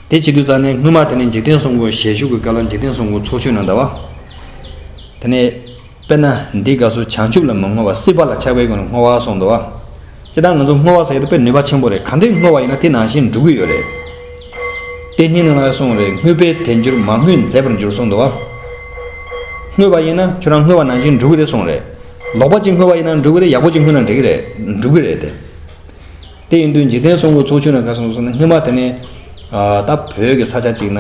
དེ་བྱེད་དུས་ཙང་ནས་སྔོན་མ་དེ་ནས་འཇིག་རྟེན་གསུམ་མགོན་ཞལ་བཞུགས་ཀྱི་སྐབས་ལ་འཇིག་རྟེན་གསུམ་མགོན་ཚོགས་ཆོས་ནང་ལྟ་བ། དེ་ནས་དཔེར་ན་འདིའི་སྐབས་སུ་བྱང་ཆུབ་ལ་མི་བསྔོ་བར་སྲེད་པ་ལ་ཆགས་པའི་སྒོ་ནས་བསྔོ་བ་གསུངས་འདུག་བ། སྤྱིར་བཏང་ང་ཚོ་བསྔོ་བ་ཟེར་ཡ་དེ་དཔེ་ནུས་པ་ཆེན་པོ་རེད། ག་འདྲས་བསྔོ་བ་ཡིན་ན་དེ་ནང་བཞིན་འགྲུབ་ཀྱི་ཡོད་རེད། དེ་སྙིང་ནང་ལ་གསུངས་རེད། བསྔོས་པས་དལ་འགྱུར། མ་བསྔོས་མཛེས་པར་འགྱུར་གསུངས་འདུག་བ། བསྔོས་པ་ཡིན་ན་ཁྱོད་རང་བསྔོས་པ་ནང་བཞིན་འགྲུབ་ཀྱི་རེད་གསུངས་རེད། ལོག་པ་ཅིག་བསྔོས་པ་ཡིན་ན་འགྲུབ་ཀྱི་རེད། ཡག་པོ་ཅིག་བསྔོས་ན་འགྲིག་གི་རེད། འགྲུབ་ཀྱི་རེད་དེ། དེ་ཡིན་དུས་འཇིག་རྟེན་གསུམ་མགོན་ཚོགས་ཆོས་ནང་ག་གསུངས་སོང་ན། སྔོན་མ་དེ་ནས་ཨ་ད་བོད་ཀྱི་ས་ཆ་གཅིག་ན་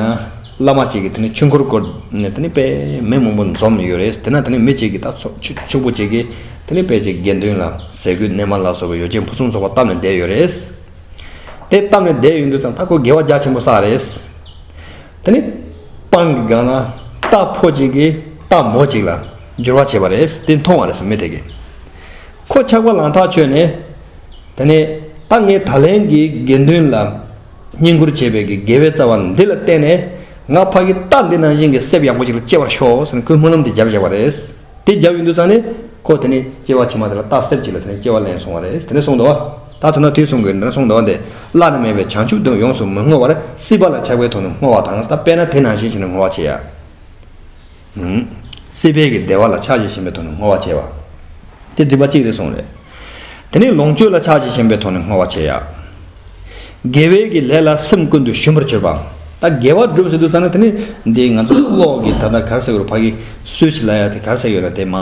བླ་མ་གཅིག་གིས་དེ་ནས་ཆོས་འཁོར་བསྐོར་ནས་དེ་ནས་དཔེ་མི་མང་པོ་འཛོམས་ཡོད་རེད། དེ་ན་དེ་ནས་མི་གཅིག་གིས་ད་ཚོ་ཕྱུག་ཕྱུག་པོ་གཅིག་གིས་དེ་ནས་དཔེ་ཅིག་དགེ་འདུན་ལ་ཟས་གོས་གནས་མལ་ལ་སོགས་པའི་ཡོ་བྱད་ཕུན་སུམ་ཚོགས་པ་བཏབ་ནས་བསྡད་ཡོད་རེད། དེ་བཏབ་ནས་བསྡད་ཡོང་དུས་ཙང་ད་ཁོ་དགེ་བ་རྒྱ་ཆེན་པོ་བསགས་རེད། དེ་ནས་སྤང་གི་སྒང་ལ་རྟ་ཕོ་གཅིག་གིས་རྟ་མོ་གཅིག་ལ་སྦྱོར་བ་བྱས་པ་རེད། དེ་མཐོང་བ་རེད་ཟེར་མི་དེ་གིས། ཁོ་ཆགས་པ་ལང་ཐག་ཆོད་ནས་ དེ་ནས་ད་ངས་ད་ལན་གྱི་དགེ་འདུན་ལ་བསྙེན་བཀུར་བྱས་པའི་གི་དགེ་བའི་རྩ་བ་འདི་ལ་བརྟེན་ནས། ང་ཕ་གི་རྟ་འདི་ནང་བཞིན་གྱི་གསེབ་ཡག་པོ་ཅིག་ལ་སྐྱེ་བར་ཤོག་ཟེར་ནས་ཁོས་སྨོན་ལམ་དེ་བརྒྱབ་བཞག་པ་རེད། དེ་བརྒྱབ་ཡོང་དུས་ཙང་ནས་ཁོ་དེ་ནས་སྐྱེ་བ་ཕྱི་མ་དེ་ལ་རྟ་གསེབ་ཅིག་ལ་དེ་ནས་སྐྱེ་བ་ལེན་སོང་བ་རེད། དེ་ནས་གསུངས་འདུག་བ། ད་ཐོས་ན་དེ་གསུང་གི་རེད། གསུངས་འདུག་བ། འདི་བླ་ན་མེད་པའི་བྱང་ཆུབ་ཏུ་ཡོངས་སུ་མི་བསྔོ་བར། སྲིད་པ་ལ་ཆགས་པའི་ཐོག་ནས་བསྔོ་བ་དང་། ད་དཔེར་ན་དེ་ནང་བཞིན་བྱས་ནས་བསྔོ་བ་བྱེད་ཡ། སྲིད་པའི་གི་བདེ་བ་ལ་ཆགས་ཞེན་ཞེན་པའི་ཐོག་ནས་བསྔོ་བ་བྱས་པ། དེ་སྒྲིབ་པ་གཅིག་རེད་གསུངས་རེད། དེ་ནས་ལོངས་སྤྱོད་ལ་ཆགས་ཞེན་ཞེན་པའི་ཐོག་ནས་བསྔོ་བ་བྱེད་ཡ། དགེ་བའི་གི་ལས་ལ་སེམས་ཀུན་ཏུ་ཞུམ་པར་གྱུར་པ། ད་དགེ་བ་སྒྲུབ་ཟེར་དུས་ཙང་ནས་དེ་ནི་འདི་ང་ཚོ་གློག་གི་ད་ལྟ་ག་རེ་ཟེར་དགོས་རེད། ཕ་གི་སུའི་ཆི་ལབ་ཡ་དེ་ག་རེ་ཟེར་ཡོད་ན་དེ་མ།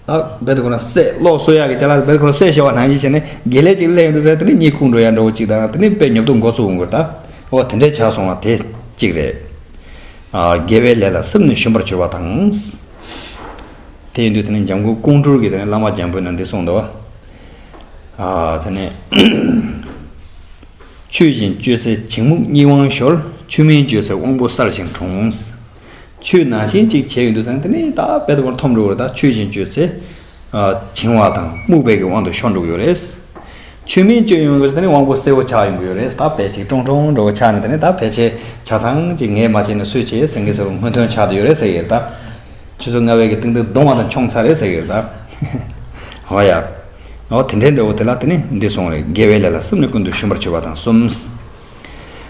ད་རྦད་དེ་ཁོ་ན་སེ་གློག་གསོ་ཡ་གི་ཅ་ལག་རྦད་དེ་ཁོ་ན་སེ་ཤོར་བ་ནང་བཞིན་བྱས་ནས་དགེ་ལས་ཅིག་ལས་ཡོང་དུས་ཙང་དེ་ནི་གཉིད་ཁུག་འགྲོ་ཡ་འདྲ་བོ་ཅིག་དང་། དེ་ནི་དཔེ་ཉོབ་ཏོ་འགོ་ཚུགས་འོང་གི་རེད་ད། འོ་དེ་འདྲའི་ཆགས་སོང་བ་དེ་གཅིག་རེད། ཨ། དགེ་བའི་ལས་ལ་སེམས་ནི་ཞུམ་པར་གྱུར་པ་དང་། དེ་ཡིན་དུས་དེ་ནི་འཇམ་མགོན་ཀོང་སྤྲུལ་གྱིས་དེ་ནི་བླ་མ་རྒྱལ་པོའི་ནང་འདི་གསུངས་འདུག། ཨ། དེ་ནི། ཆོས་བཞིན་སྤྱོད་ཚེ་བྱིང་རྨུགས་གཉིས་དབང་ཤོར། ཆོས་མིན་སྤྱོད་ཚེ་དབང་པོ་གསལ་ཞིང་གྲུང་། ཆོས་ནང་བཞིན་ཅིག་བྱས་ཡོང་དུས་ཙང་དེ་ནི་ད་རྦད་དེ་ཁོ་ན་འཐོམ་འགྲོ་གི་རེད། ད་ཆོས་བཞིན་སྤྱོད་ཚེ། ཨ། བྱིང་བ་དང་རྨུགས་པའི་གི་དབང་དུ་ཤོར་འགྲོ་གི་ཡོད་རེད། ཆོས་མིན་སྤྱོད་ཡོང་དུས་ཙང་དེ་ནི་དབང་པོ་གསལ་བོ་ཆགས་ཡོང་གི་ཡོད་རེད། ད་ཕལ་ཆེར་ཀྲོང་ཀྲོང་འགྲོ་བོ་ཆགས་ནས་དེ་ནི་ད་ཕལ་ཆེར་ཆ་ཚང་ཅིག་ངས་མ་བྱས་ན་སུས་བྱེད་ཟེར་མཁན་ཟེར་བ་སྔོན་ཐོན་ཆགས་བསྡད་ཡོད་རེད་ཟེར་གི་རེད་ད། ཆུ་ཚོད་ལྔ་པའི་གི་ཏིང་ཏིང་གདོང་བ་དང་མཆོང་ཚར་རེད་ཟེར་གི་རེད་ད། འོ་ཡ། འོ་དེ་འདྲའི་འདྲ་བོ་དེ་ལ་དེ་ནི་འདི་གསུངས་རེད། དགེ་བའི་ལས་ལ་སེམས་ནི་ཀུན་ཏུ་ཞུམ་པར་གྱུར་པ་དང་གསུམ།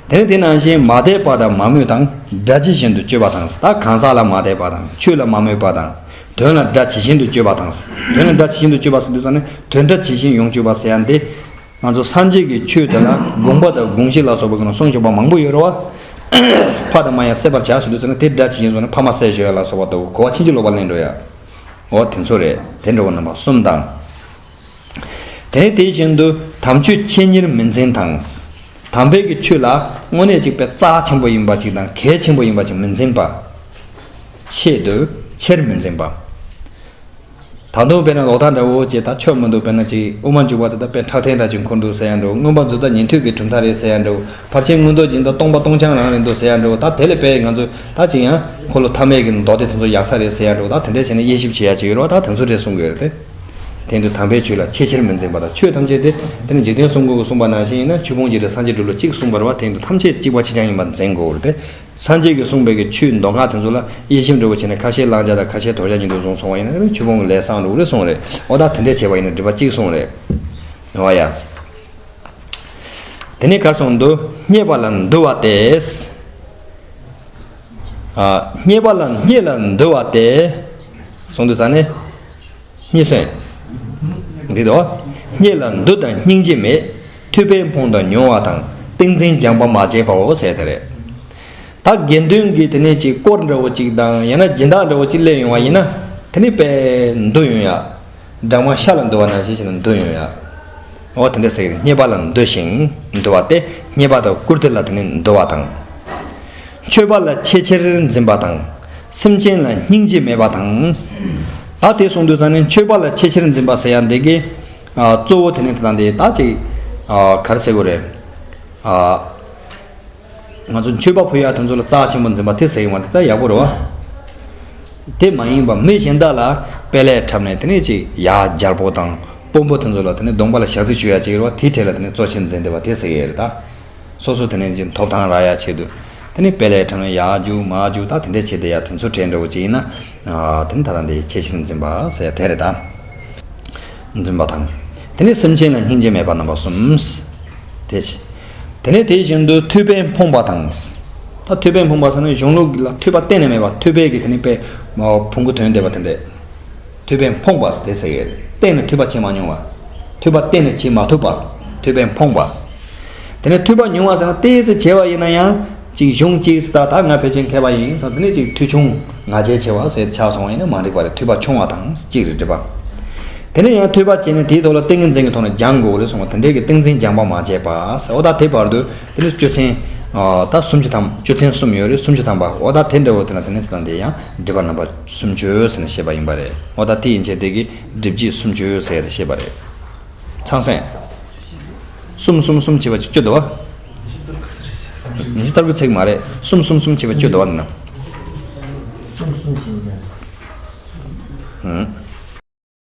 དེ་ནི་དེ་ནང་བཞིན་མ་དད་པ་དང་མ་མོས་དང་། སྒྲ་ཇི་བཞིན་དུ་སྤྱོད་པ་དང་། ད་གང་ཟག་ལ་མ་དད་པ་དང་། ཆོས་ལ་མ་མོས་པ་དང་། དོན་ལ་སྒྲ་ཇི་བཞིན་དུ་སྤྱོད་པ་དང་། དོན་ལ་སྒྲ་ཇི་བཞིན་དུ་སྤྱོད་པ་ཟེར་དུས་ཙང་ནི་དོན་སྒྲ་ཇི་བཞིན་ཡོངས་སྤྱོད་པ་ཟེར་ཡ་འདི། ང་ཚོ་སངས་རྒྱས་ཀྱི་ཆོས་དེ་ལ་དགོངས་པ་དང་དགོངས་གཞི་ལ་སོགས་པ་ཀུན་ལ་གསུངས་བཞག་པ་མང་པོ་ཡོད་རེད་བ། ཕ་དང་མ་ཡང་བསད་པར་བྱ་ཟེར་དུས་ཙང་ནི་དེ་སྒྲ་ཇི་བཞིན་སོང་ནས་ཕ་མ་བསད་བཞག་ཡ་ལ་སོགས་པ་དང་གོ་བ་ཕྱིན་ཅི་ལོག་པ་ལེན་འགྲོ་ཡ། འོ་དེ་ཚོ་རེད། དེ་འདྲ་བོ་རྣམ་པ་གསུམ་དང་། དེ་ནས་དེ་བཞིན་དུ་དམ་ཆོས་ཆེས་ཉེར་མི་འཛིན་དང་། དམ་པའི་གི་ཆོས་ལ་དངོས་གནས་ཅིག་དཔེ་རྩ་ཆེན་པོ་ཡིན་པ་ཅིག་དང་གལ་ཆེན་པོ་ཡིན་པ་ཅིག་མི་འཛིན་པ། ཆེད་དུ་ཆེར་མི་འཛིན་པ། ད་དུང་དཔེར་ན་ལོག་ལྟ་འདྲ་བོ་ཅིག་ད་ཆོས་མི་འདུག་དཔེར་ན་ཅིག་དབུ་མ་འཇུག་པ་དེ་ད་དཔེ་ཁྲག་ཐན་འདྲ་ཅིག་འཁོར་འདུག་ཟེར་ཡ་འདྲ་བོ། མངོན་པ་མཛོད་ལྟ་ཉན་ཐོས་ཀྱི་གྲུབ་མཐའ་རེད་ཟེར་ཡ་འདྲ་བོ། ཕར་ཕྱིན་མངོན་རྟོགས་སྦྱིན་བདག་སྟོང་པ་སྟོང་རྐྱང་རང་རེད་འདུག་ཟེར་ཡ་འདྲ་བོ། ད་དེ་ལས་དཔེ་ང་ཚོས་ད་ཅིག་ཡང་འཁོར་ལོ་ཐ་མའི་གི་མདོ་སྡེ་དེ་ཚོ་ཡག་ས་རེད་ཟེར་ཡ་འདྲ་བོ། ད་དེ་འདྲས་བྱས་ནས་དབྱེ་ཞིབ་བྱེད་ཡ་ཅིག་ཡོད་རེད་བ། ད་དེ་ཚོ་འདྲས་གསུང་གི་ཡོད་རེད་དེ། དེ་འདུག་དམ་པའི་ཆོས་ལ་ཆེས་ཆེར་མི་འཛིན་པ་དང་། ཆོས་ཐམས་ཅད་དེ་དེ་ནི་འཇིག་རྟེན་གསུམ་མགོན་གྱིས་གསུངས་པ་ནང་བཞིན་ཡིན་ན་ཆོས་ཕུང་གཅིག་དང་སངས་རྒྱས་འབྲས་བུ་གཅིག་གསུངས་པ་རེད་བ། དེ་འདུག་ཐམས་ཅད་གཅིག་པ་གཅིག་རྐྱང་ཡིན་པར་འཛིན་དགོས་རེད་དེ། སངས་རྒྱས་ཀྱིས་གསུངས་པའི་གི་ཆོས་མདོ་སྔགས་དེ་ཚོ་ལ་དབྱེ་ཞིབ་འདྲ་བོ་བྱས་ནས་ཁ་ཤས་བླང་བྱ་དང་ཁ་ཤས་དོར་བྱ་ཉིད་དུ་བཟུང་སོང་བ་ཡིན་ན་ཆོས་ཕུང་གི་ལས་བསགས་འགྲོ་གི་རེད་གསུངས་རེད། འོ་ད་དེ་འདྲས་བྱས་པ་ཡིན་ན་སྒྲིབ་པ་གཅིག་གསུངས་རེད། འོ་ཡ། དེ་ནས་ག་རེ་གསུངས་འདུག་རྙེད་པ་ལ་འདུ་བ་སྟེ། ཨ། རྙེད་པ་ལ་རྙེད་ལ་འདུ་བ་སྟེ། གསུངས་དུས་ཙང་ནས། རྙེད་སོང་། འདི་དོ། རྙེད་ལ་འདུ་དང་སྙིང་རྗེ་མེད། ཐོས་པས་ཕོངས་དང་མྱོང་བ་དང་། ཏིང་འཛིན་སྦྱངས་པ་མ་བྱས་པའོ་ཟེར་དེ་རེད། ད་དགེ་འདུན་གྱི་དེ་ནས་ཅིག་དཀོར་འདྲ་བོ་ཅིག་དང་ཡང་ན་སྦྱིན་བདག་འདྲ་བོ་ཅིག་སླེབས་ཡོང་བ་ཡིན་ན། དེ་ནི་དཔེ་འདུ་ཡོང་ཡ། སྦྲང་མ་ཤ་ལ་འདུ་བ་ནང་བཞིན་བྱས་ནས་འདུ་ཡོང་ཡ། འོ་དེ་འདྲ་ཟེར་གི་རེད། རྙེད་པ་ལ་འདུ་ཞིང་འདུ་བ་སྟེ། རྙེད་པ་དང་བཀུར་སྟི་ལ་དེ་ནི་འདུ་བ་དང་། མཆོད་པ་ལ་ཆེས་ཆེར་འཛིན་པ་དང་། སེམས་ཅན་ལ་སྙིང་རྗེ་མེད་པ་དང་། ད་དེ་གསུངས་དུས་ཙང་ནས་མཆོད་པ་ལ་ཆེས་ཆེར་འཛིན་པ་ཟེར་ཡ་འདི་གི། ཨ། གཙོ་བོ་དེ་ནི་དེ་དང་དེ་ད་ཅིག་ཨ། ག་རེ་ཟེར་དགོས་རེད། ཨ། ང་ཚོ་མཆོད་པ་ཕུལ་ཡ་དེ་ཚོ་ལ་རྩ་ཆེན་པོ་འཛིན་པ་དེ་ཟེར་གྱི་མ་རེད། ད་ཡག་པོ་རེད་བ། དེ་མ་ཡིན་པ་མི་གཞན་དག་ལ་དཔེ་ལས་འཁྲབ་ནས་དེ་ནས་ཅིག་ཡ་རྒྱལ་པོ་དང་དཔོན་པོ་དེ་ཚོ་ལ་དེ་ནས་གདོང་པ་ལ་ཞག་རྩི་གཅོད་ཡ་ཅིག་རེད་བ། དེའི་གྲས་ལ་དེ་ནས་གཙོ་ཆེར་འཛིན་བསྡད་པ་དེ་ཟེར་གྱི་རེད་ད། སོ་སོ་དེ་ནས་ཅིག་ཐོབ་ཐང་རག་ཡ་ཆེད་དུ། དེ་ནས་དཔེ་ལས་འཁྲབ་ནས་ཡ་རྒྱུག་མ་རྒྱུག་ད་དེ་འདྲས་བྱེད་བསྡད་ཡ་དེ་ཚོ་གྲས་འདྲ་བོ་ཅིག་ཡིན་ན། དེ་ནས་ད་ལྟ་འདི་ཆེས་ཆེར་འཛིན་པ་ཟེར་ཡ་དེ་རེད་ད། འཛིན་པ་དང་། དེ་ནས་སེམས་ཅན་ལ་སྙིང་རྗེ་མེད་པ་རྣམ་པ་གསུམ། དེ་ཆེ། དེ་ནས་དེ་བཞིན་དུ་ཐོས་པས་ཕོངས་པ་དང་། ད་ཐོས་པས་ཕོངས་པ་ཟེར་ན་གཞུང་ལུགས་ལ་ཐོས་པ་གཏན་ནས་མེད་པ། ཐོས་པས་ཀྱི་དེ་ནས་པས་ཕུང་པོ་དོན་བསྡད་པ་དེ་འདྲས། ཐོས་པས་ཕོངས་པ་དེ་ཟེར་གྱི་རེད། གཏན་ནས་ཐོས་པ་བྱེད་མ་མྱོང་བ། ཐོས་པ་གཏན་ནས་བྱེད་མ་ཐུབ་པ། ཐོས་པས་ཕོངས་པ། དེ་ནས་ཐོས་པ་ཉུང་བ་ཟེར་ན་ཏོག་ཙམ་བྱས་པ་ཡིན་ན་ཡང་ཅིག་གཞུང་གཅིག་ད་ད་ང་ཕལ་ཆེར་མཁས་པ་ཡིན་ཟེར། དེ་ནས་ཅིག་ཐོས་ཆུང་ང་རྒྱལ་ཆེ་བ་ཟེར་ཆགས་སོང་བ་ཡིན་ན་མ་འགྲིག་པ་རེད། ཐོས་པ་ཆུང་བ་དང་གཅིག་རེད་སྒྲིབ་པ། དེ་ནས་ཡང་ཐོས་པ་བྱས་ནས་དེའི་ཐོག་ལ་ཏིང་ངེ་འཛིན་གྱི་ཐོག་ནས་སྦྱང་དགོས་རེད་གསུངས་པ་དེ་འདྲའི་གི་ཏིང་འཛིན་སྦྱངས་པ་མ་བྱས་པ་ཟེར། འོ་ད་དེ་བར་དུ་དེ་ནས་སྤྱོད་ཚན། ད་སུམ་ཅུ་ཐམ་སྤྱོད་ཚན་གསུམ་ཡོད་རེད། སུམ་ཅུ་ཐམ་པ། འོ་ད་དེ་འདྲ་བོ་དེ་ན་དེ་ནས་དེ་དང་དེ་ཡང་སྒྲིབ་པ་རྣམ་པ་སུམ་ཅུ་ཟེར་ནས་བཤད་པ་ཡིན་པ་རེད། འོ་ད་དེ་ཡན་ཆད་དེ་གི་སྒྲིབ་བྱེད་སུམ་ཅུ་ཟེར་ཏེ་བཤད་པ་རེད། ཚང་སོང་། གསུམ་གསུམ་གསུམ་བྱས་པ་ཅིག་བཅུ་འདུག་བ། ཉི་ཤུ་རྩ་དགུ་ཚིག་མ་རེད། གསུམ་གསུམ་གསུམ་བྱས་པ་བཅུ་འདུག་བ་འདི་ན། གསུམ་གསུམ་གསུམ་རེད། ཨང་།